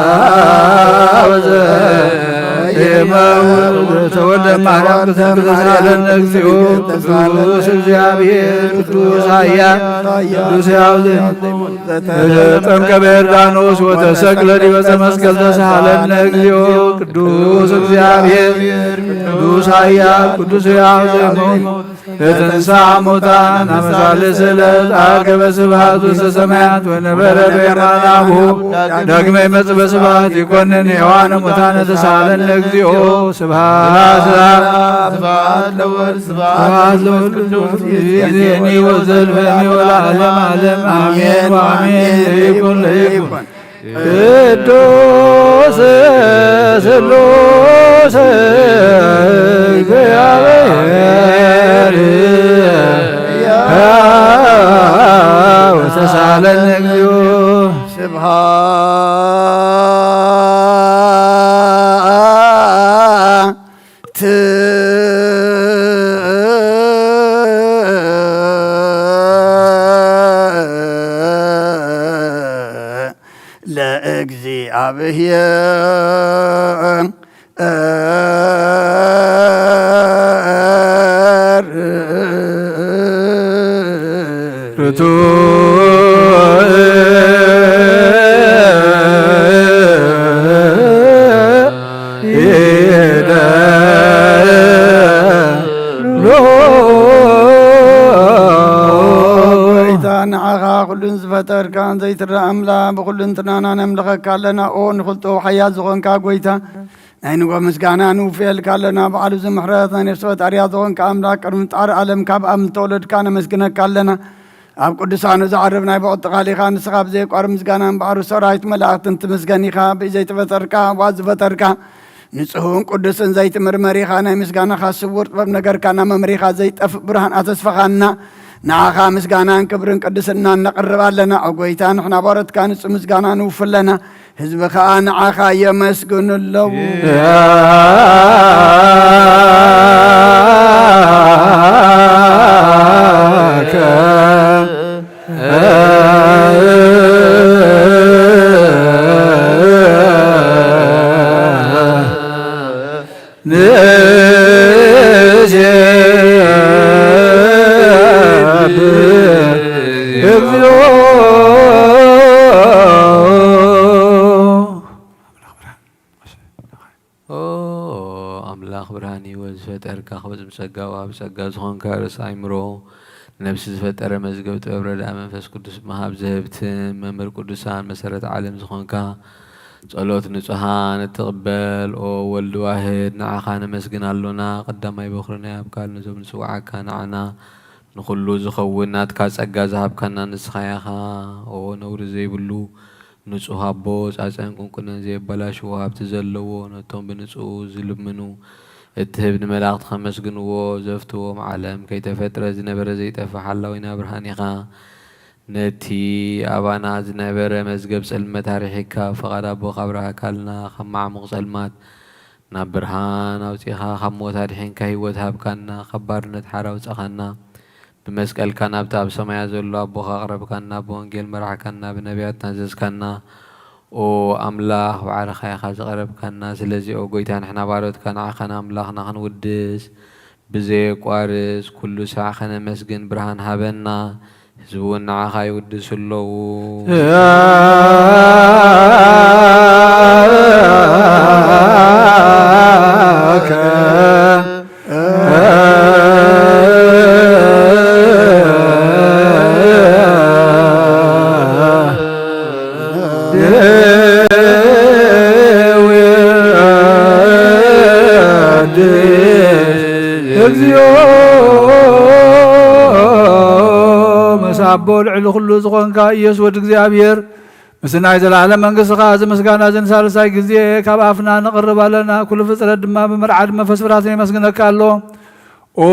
ዘኢይመውት ተወልደ ማርያም ቅዱስ ቅዱስ አለን እግዚኦ ቅዱስ እግዚአብሔር ቅዱስ ኃያል ቅዱስ ሕያው ዘኢይመውት ተጠምቀ በዮርዳኖስ ወተሰቅለ ዲበ ዕፀ መስቀል ተሳሃለነ እግዚኦ ቅዱስ እግዚአብሔር ቅዱስ ኃያል ቅዱስ ሕያው ዘኢይመውት ለተንሥአ እሙታን አመ ሣልስ ዕለት አርገበ ስብሐት ውስተ ሰማያት ወነበረ በየማነ አቡሁ ዳግመ ይመጽእ በስብሐት ይኮንን ሕያዋነ ሙታነ ተሳሃለነ እግዚኦ ስብሐት ስብሐት ለወልድ ስብሐት ለወልድ ስብሐት ለወልድ ይእዜኒ ወዘልፈኒ ወለዓለመ ዓለም አሜን ወአሜን። ለይኩን ለይኩን ቅዱስ ስሉስ እግዚአብሔር ወተሳለን እግዚኦ ስብሐት ለእግዚአብሔር። ርቱዕ ይደሉ። ጎይታ ንዓኻ ኩሉን ዝፈጠርካን ዘይትረኣ ኣምላኽ ብኹሉ እንትናና ነምልኸካ ኣለና። ኦ ንኹልጦ ሓያል ዝኾንካ ጎይታ ናይ ንጎ ምስጋና ንውፍየልካ ኣለና። በዓሉ ዝምሕረት ናይ ነፍሲ ፈጣሪያ ዝኾንካ ኣምላኽ ቅድሚ ምፍጣር ዓለም ካብ ኣብ ምተወለድካ ነመስግነካ ኣለና። ኣብ ቅዱሳኑ ዝዓርብ ናይ ብቕጥቲ ቃል ኢኻ። ንስኻ ብዘየቋርብ ምስጋና እምበኣር ሰራዊት መላእኽትን ትምስገን ኢኻ። ብዘይተፈጠርካ፣ ዋእ ዝፈጠርካ፣ ንጹህን ቅዱስን ዘይትምርመር ኢኻ። ናይ ምስጋናኻ ስውር ጥበብ ነገርካና መምሪኻ ዘይጠፍእ ብርሃን ኣተስፈኻና። ንዓኻ ምስጋናን ክብርን ቅድስናን ነቕርብ ኣለና። ኦ ጎይታ፣ ንሕና ባሮትካ ንጹህ ምስጋና ንውፍ ኣለና። ህዝቢ ኸኣ ንዓኻ የመስግኑ ኣለዉ። ንሴብሕ እግዚኦ። ኦ ኣምላኽ ብርሃን ህይወት ዝፈጠርካ ክበጽም ጸጋ ወሃቢ ጸጋ ዝኾንካ ርእሲ ኣእምሮ ነብሲ ዝፈጠረ መዝገብ ጥበብ ረድኣ መንፈስ ቅዱስ መሃብ ዘህብትን መምህር ቅዱሳን መሰረት ዓለም ዝኾንካ ጸሎት ንጹሃን እትቕበል ኦ ወልድ ዋህድ ንዓኻ ነመስግን ኣሎና። ቀዳማይ በኹሪ ናይ ኣብ ቃል ነዞም ንጽውዓካ ንዓና ንኹሉ ዝኸውን ናትካ ጸጋ ዝሃብካና ንስኻ ኢኻ። ኦ ነውሪ ዘይብሉ ንጹህ ኣቦ ጻጸን ቁንቁነን ዘየበላሽዎ ሃብቲ ዘለዎ ነቶም ብንጹህ ዝልምኑ እትህብ ንመላእኽቲ ከመስግንዎ ዘፍትዎም ዓለም ከይተፈጥረ ዝነበረ ዘይጠፍእ ሓላዊና ብርሃን ኢኻ። ነቲ ኣባና ዝነበረ መዝገብ ጽልመት ኣርሒቕካ፣ ፍቓድ ኣቦኻ ኣብርሃካልና፣ ካብ መዓሙቕ ጸልማት ናብ ብርሃን ኣውጺኻ፣ ካብ ሞት ኣድሒንካ፣ ህይወት ሃብካና፣ ካብ ባርነት ሓራ ኣውጻኻና። ብመስቀልካ ናብቲ ኣብ ሰማያት ዘሎ ኣቦኻ ኣቕረብካና፣ ብወንጌል መራሕካና፣ ብነቢያት ናዘዝካና። ኦ ኣምላኽ፣ ባዕልኻ ኢኻ ዝቐረብካና። ስለዚ ኦ ጎይታ፣ ንሕና ባሮትካ ንዓኻ ንኣምላኽና ክንውድስ ብዘየቋርጽ ኩሉ ሳዕ ከነመስግን ብርሃን ሃበና። ህዝቢ እውን ንዓኻ ይውድሱ ኣለዉ። እግዚኦ መሳቦ ልዕሊ ኩሉ ዝኾንካ ኢየሱስ ወዲ እግዚኣብሔር፣ ምስ ናይ ዘለዓለም መንግስትኻ እዚ ምስጋና እዚ ንሳልሳይ ግዜ ካብ ኣፍና ነቕርብ ኣለና። ኩሉ ፍጥረት ድማ ብመርዓድ መንፈስ ፍርሃትን የመስግነካ ኣሎ። ኦ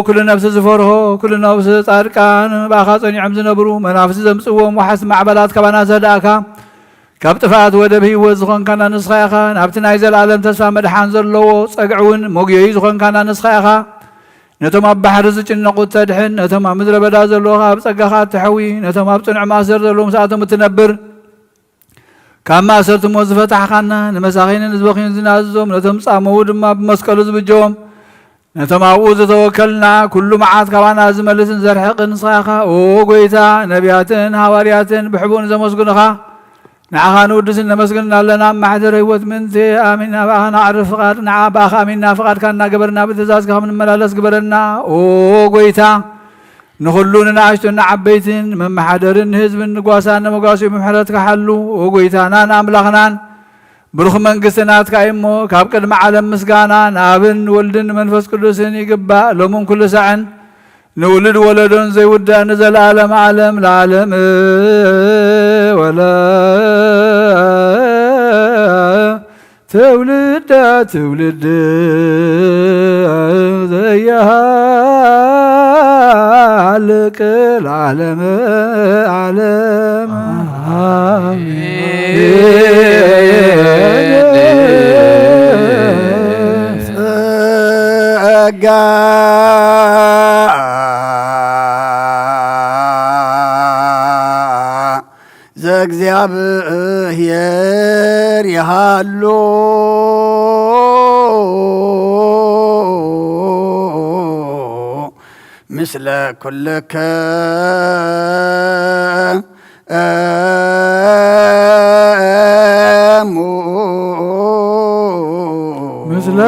ኩሉ ነፍሲ ዝፈርሆ፣ ኩሉ ነፍሲ ጻድቃን ብኣኻ ጸኒዖም ዝነብሩ፣ መናፍስቲ ዘምጽእዎም ወሓስቲ ማዕበላት ካባና ዘዳእካ፣ ካብ ጥፍኣት ወደብ ህይወት ዝኾንካና ንስኻ ኢኻ። ናብቲ ናይ ዘለኣለም ተስፋ መድሓን ዘለዎ ጸግዒ እውን መጉየዪ ዝኾንካና ንስኻ ኢኻ። ነቶም ኣብ ባሕሪ ዝጭነቑ ተድሕን፣ ነቶም ኣብ ምድረ በዳ ዘለዉ ኸኣ ብጸጋኻ እተሕዊ፣ ነቶም ኣብ ጽኑዕ ማእሰር ዘለዉ ምስኣቶም እትነብር፣ ካብ ማእሰርቲ ሞት ዝፈታሕኻና፣ ንመሳኺንን ንዝበኽዩን ዝናዝዞም፣ ነቶም ዝጻመዉ ድማ ብመስቀሉ ዝብጀዎም፣ ነቶም ኣብኡ ዝተወከልና ኩሉ መዓት ካባና ዝመልስን ዘርሕቕን ንስኻ ኢኻ። ኦ ጎይታ፣ ነቢያትን ሃዋርያትን ብሕቡእ ንዘመስግኑኻ ንዓኻ ንውድስን ነመስግንን ኣለና። መሓደር ህይወት ምእንቲ ኣሚንና ብኣኻ ንዓርፍ ፍቓድ፣ ንዓ ብኣኻ ኣሚንና ፍቓድካ እናገበርና ብትእዛዝካ ከም ንመላለስ ግበረና። ኦ ጎይታ፣ ንኹሉ ንንኣሽቱን ንዓበይትን፣ ንመመሓደርን ንህዝብን ንጓሳን ንመጓስኡ ብምሕረትካ ሓሉ። ኦ ጎይታናን ኣምላኽናን፣ ብሩኽ መንግስቲ ናትካ እዩ እሞ፣ ካብ ቅድሚ ዓለም ምስጋና ንኣብን ንወልድን ንመንፈስ ቅዱስን ይግባእ፣ ሎምን ኩሉ ሳዕን፣ ንውሉድ ወለዶን ዘይውዳእ ንዘለኣለም ዓለም ለዓለም። ወለ ትውልደ ትውልድ ዘያሃልቅ ለዓለመ ዓለም። ኣሜን። ጸጋ ዘእግዚኣብሔር ይሃሉ ምስለ ኩልክሙ። ምስለ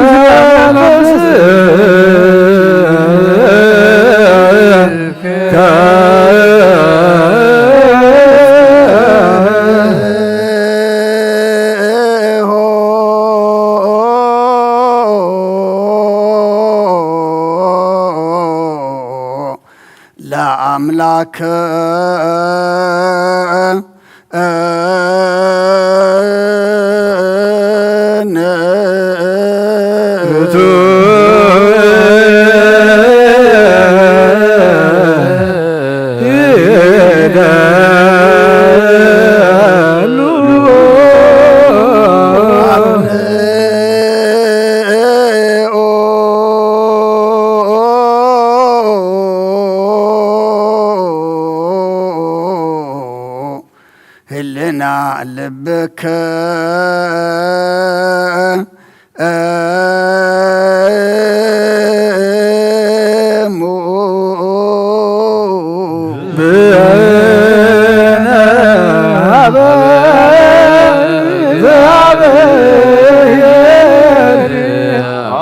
ለአምላክ ህልና ልብከ እሙ ብነ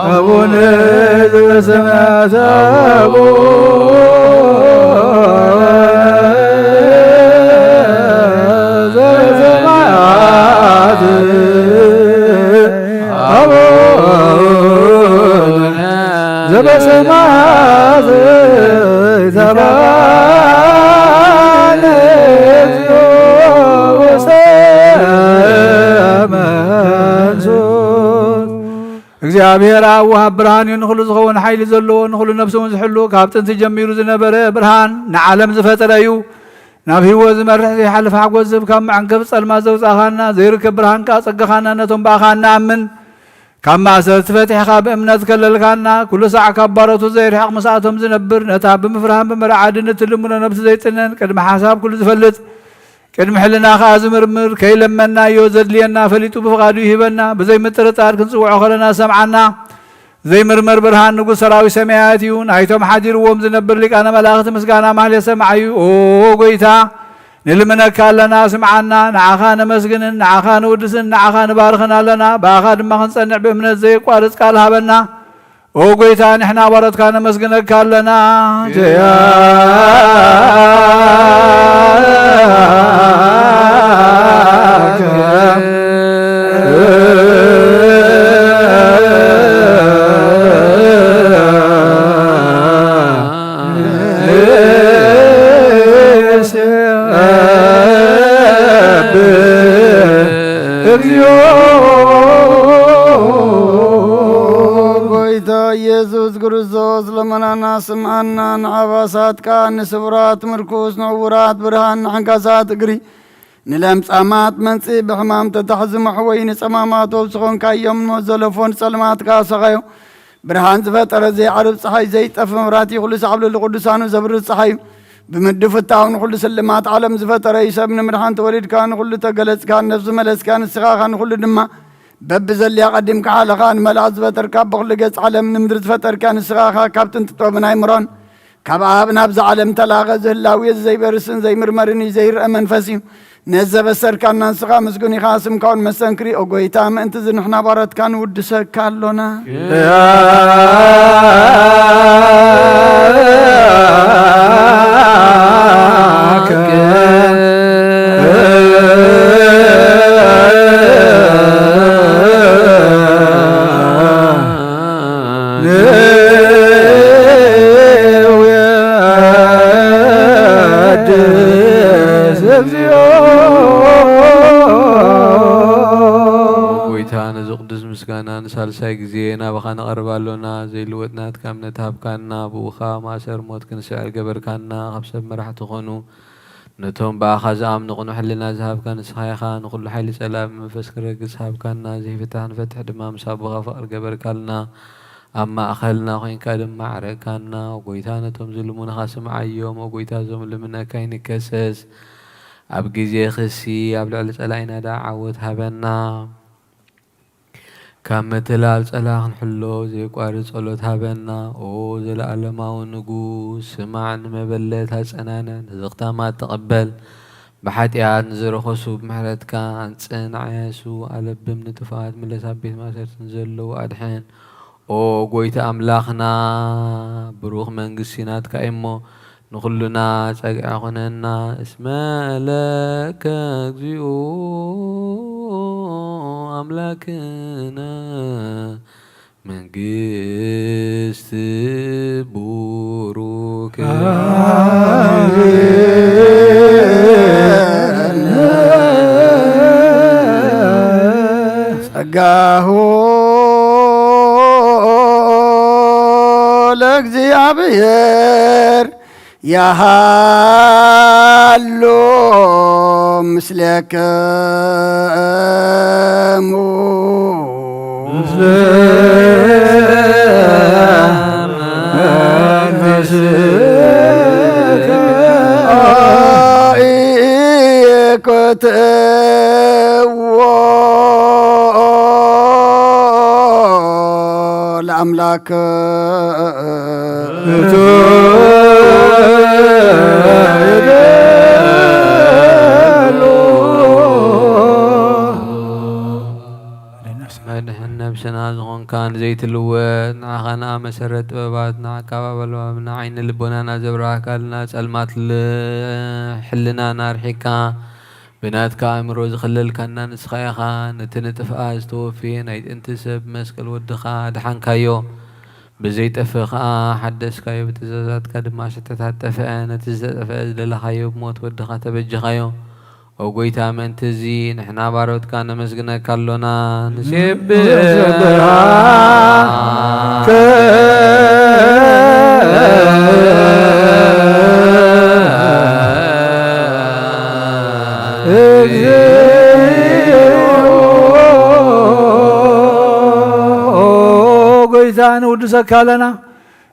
አቡነ ዘበሰማያት አቡነ ዘበሰማያት አቡነ ዘበሰማያት ይትባረክ እግዚኦ ወሰመንሱት። እግዚኣብሔር ኣብ ወሃብ ብርሃን እዩ፣ ንኹሉ ዝኸውን ሓይሊ ዘለዎ፣ ንኹሉ ነፍሲ እውን ዝሕሉ፣ ካብ ጥንቲ ጀሚሩ ዝነበረ ብርሃን፣ ንዓለም ዝፈጠረ እዩ። ናብ ህይወት ዝመርሕ ዘይሓልፍ ሓጎስ ዝህብ፣ ካብ መዐንቀፊ ጸልማት ዘውጻእኻና፣ ዘይርከብ ብርሃን ከኣ ጸጋኻና፣ ነቶም ብኣኻ እንኣምን፣ ካብ ማእሰርቲ ፈቲሕኻ ብእምነት ከለልካና፣ ኩሉ ሳዕ ካብ ባሮቱ ዘይርሕቕ ምስኣቶም ዝነብር፣ ነታ ብምፍርሃን ብምርዓድን እትልምኖ ነብሲ ዘይጥነን፣ ቅድሚ ሓሳብ ኩሉ ዝፈልጥ፣ ቅድሚ ሕልና ኸኣ ዝምርምር፣ ከይለመንናዮ ዘድልየና ፈሊጡ ብፍቓዱ ይህበና። ብዘይ ምጥርጣር ክንጽውዖ ከለና ዝሰምዓና ዘይምርመር ብርሃን ንጉሥ ሰራዊት ሰማያት እዩ። ናይቶም ሓዲርዎም ዝነብር ሊቃነ መላእኽቲ ምስጋና ማህሌት ሰማዕ እዩ። ኦ ጎይታ፣ ንልምነካ ኣለና፣ ስምዓና። ንዓኻ ነመስግንን ንዓኻ ንውድስን ንዓኻ ንባርኽን ኣለና። ብኣኻ ድማ ክንጸንዕ ብእምነት ዘየቋርጽ ቃል ሃበና። ኦ ጎይታ፣ ንሕና ባሮትካ ነመስግነካ ኣለና። እግዚኦ ጎይታ ኢየሱስ ክርስቶስ፣ ልመናና ስምዓና። ንዓባሳት ቃል፣ ንስውራት ምርኩስ፣ ንዕውራት ብርሃን፣ ንዓንካሳት እግሪ፣ ንለምጻማት መንጽኢ፣ ብሕማም ተታሕዙ መሕወይ፣ ንጸማማት ወብሲ ኾንካዮም፣ ንሞት ዘለፎ ንጸልማት ከኣ ሰቓዮ። ብርሃን ዝፈጠረ ዘይዓርብ ጸሓይ፣ ዘይጠፍ መብራህቲ፣ ኩሉ ሳዕብ ልዕሊ ቅዱሳኑ ዘብርህ ጸሓይ እዩ። ብምድፍታው ንኹሉ ስልማት ዓለም ዝፈጠረ እዩ። ሰብ ንምድሓን ተወሊድካ፣ ንኹሉ ተገለጽካ፣ ነፍሲ መለስካ፣ ንስኻ ኢኻ ንኹሉ ድማ። በብዘድልያ ቀዲምካ ሓለኻ፣ ንመላእኽት ዝፈጠርካ፣ ብኹሉ ገጽ ዓለም ንምድሪ ዝፈጠርካ ንስኻ ኢኻ። ካብ ጥንቲ ጥበብን ኣይምሮን ካብ ኣብ ናብዛ ዓለም ተላኸ። ዝህላው እዩ፣ ዘይበርስን ዘይምርመርን እዩ፣ ዘይረአ መንፈስ እዩ። ነዚ ዘበሰርካና ንስኻ ምስጉን ኢኻ፣ ስምካ እውን መስተንክር እዩ። ኦ ጎይታ፣ ምእንቲ እዚ ንሕና ባሮትካ ንውድሰካ ኣሎና። ጎይታ፣ ነዚ ቅዱስ ምስጋና ንሳልሳይ ግዜ ናባኻ ነቐርብ ኣሎና። ዘይልወጥ ናትካ እምነት ሃብካና፣ ብኡ ኸኣ ማእሰር ሞት ክንስዕር ገበርካና። ካብ ሰብ መራሕቲ ኾኑ፣ ነቶም ብኣኻ ዝኣምኑ ቅኑዕ ሕልና ዝሃብካ ንስኻ ኢኻ። ንኹሉ ሓይሊ ጸላኢ ብመንፈስ ክረግጽ ሃብካና። ዘይፍታሕ ንፈትሕ ድማ፣ ምስ ኣቦኻ ፍቕሪ ገበርካልና። ኣብ ማእኸልና ኮይንካ ድማ ዓረቅካና። ኦ ጎይታ፣ ነቶም ዝልሙንኻ ስምዓዮም። ኦ ጎይታ፣ እዞም ልምነካ ይንከሰስ። ኣብ ግዜ ክሲ ኣብ ልዕሊ ጸላኢና ደኣ ዓወት ሃበና። ካብ ምትላል ጸላኢ ክንሕሎ ዘየቋርጽ ጸሎት ሃበና። ኦ ዘለኣለማዊ ንጉስ፣ ስማዕ፣ ንመበለት ኣጸናንዕ፣ ንዝኽታማት ተቐበል። ብሓጢኣት ንዝረኸሱ ብምሕረትካ ኣንጽን፣ ዓያሱ ኣለብም፣ ንጥፉኣት ምለስ፣ ኣብ ቤት ማእሰርቲ ንዘለዉ ኣድሕን። ኦ ጎይታ ኣምላኽና፣ ብሩኽ መንግስቲ ናትካ እዩ እሞ፣ ንኹልና ጸግዒ ኩነና። እስመ ለከ እግዚኦ ኣምላክነ መንግስት ቡሩክ። ጸጋሁ ለእግዚኣብሔር ያሃሉ ምስሌክሙ። ምስለ መንፈስከ። ኢኮትዎ ለአምላክ። እቱ መድሕን ነብስና ዝኾንካ ንዘይትልወጥ፣ ንዓኻ ንኣ መሰረት ጥበባትና፣ ዓቃብ ኣልባብና፣ ዓይኒ ልቦናና ዘብራህካልና፣ ጸልማት ል-፣ ሕልናና ኣርሒካ፣ ብናትካ ኣእምሮ ዝኸለልካና ንስኻ ኢኻ። ነቲ ንጥፍኣት ዝተወፍየ ናይ ጥንቲ ሰብ መስቀል ወድኻ ኣድሓንካዮ። ብዘይጠፍእ ኸኣ ሓደስካዮ፣ ብትእዛዛትካ ድማ ሽተታት ጠፍአ። ነቲ ዝተጠፍአ ዝደለኻዮ ብሞት ወድኻ ተበጀኻዮ። ኦ ጐይታ፣ ምእንቲ እዚ ንሕና ባሮትካ ነመስግነካ ኣሎና። ንሴብሕ ንሴብሐከ ኦ ጐይታ፣ ንውድሰካ ኣለና።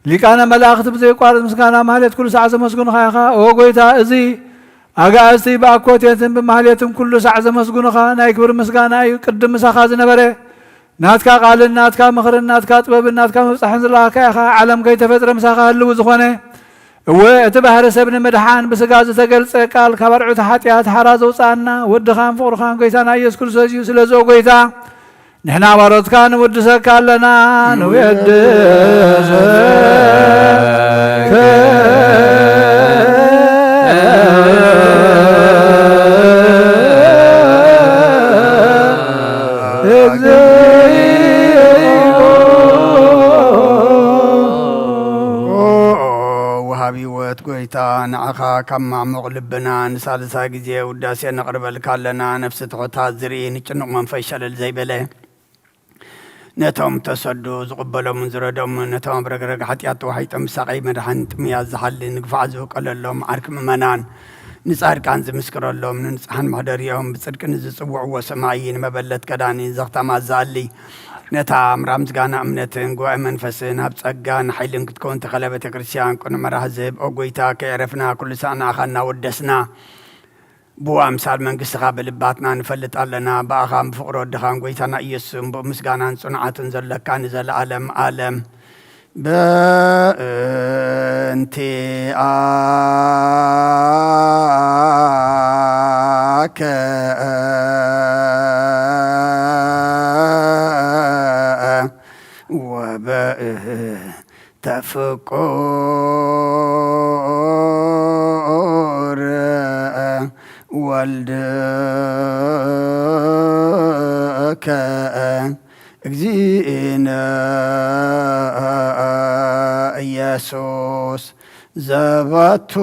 ሊቃነ መላእኽቲ ብዘየቋርጽ ምስጋና ማህሌት ኩሉ ሰዓት ዘመስግኑኻ ኢኻ። ኦ ጐይታ፣ እዚ ኣጋእዝቲ ብኣኮቴትን ብማህሌትን ኩሉ ሳዕ ዘመስግኑኻ ናይ ክብሪ ምስጋና እዩ። ቅድም ምሳኻ ዝነበረ ናትካ ቃልን ናትካ ምኽርን ናትካ ጥበብን ናትካ ምብጻሕን ዝለኣኻ ኢኻ። ዓለም ከይተፈጥረ ምሳኻ ህልው ዝኾነ፣ እወ፣ እቲ ባህሪ ሰብ ንምድሓን ብስጋ ዝተገልጸ ቃል ካብ ኣርዑት ሓጢኣት ሓራ ዘውጽኣና ወድኻን ፍቕርኻን ጎይታና ኢየሱስ ክርስቶስ እዩ። ስለዚ ኦ ጎይታ፣ ንሕና ባሮትካ ንውድሰካ ኣለና። ንውድሰከ ወሃቢ ህይወት ጎይታ፣ ንዓኻ ካብ ማዕሙቕ ልብና ንሳልሳይ ግዜ ውዳሴ ነቕርበልካ ኣለና። ነፍሲ ትሑታት ዝርኢ፣ ንጭኑቕ መንፈስ ሸለል ዘይበለ፣ ነቶም ተሰዱ ዝቕበሎምን ዝረዶምን፣ ነቶም ኣብ ረግረግ ሓጢኣት ተዋሒጦም ብሳቐይ መድሓኒ ጥምያት ዝሓሊ፣ ንግፋዕ ዝውቀለሎም ዓርኪ ምእመናን፣ ንጻድቃን ዝምስክረሎም፣ ንንጹሓን መሕደሪኦም፣ ብጽድቂ ንዝጽውዕዎ ሰማዒ፣ ንመበለት ከዳኒ ዘኽታማት ዝኣሊ፣ ነታ ኣምራ ምስጋና እምነትን ጉባኤ መንፈስን ኣብ ጸጋን ሓይልን ክትከውን ተኸለ ቤተ ክርስቲያን ቅኑዕ መራሒ ዝህብ፣ ኦ ጎይታ፣ ከየዕረፍና ኩሉ ሳዕ ንኣኻ እናወደስና፣ ብኡ ኣምሳል መንግስትኻ ብልባትና ንፈልጥ ኣለና። ብኣኻን ብፍቕሪ ወድኻን ጎይታና ኢየሱስን ብኡ ምስጋናን ጽንዓትን ዘለካ ንዘለኣለም ኣለም። በእንቲኣከ ወበእንተ ፍቁር ወልድከ እግዚእነ ኢየሱስ ዘበቱል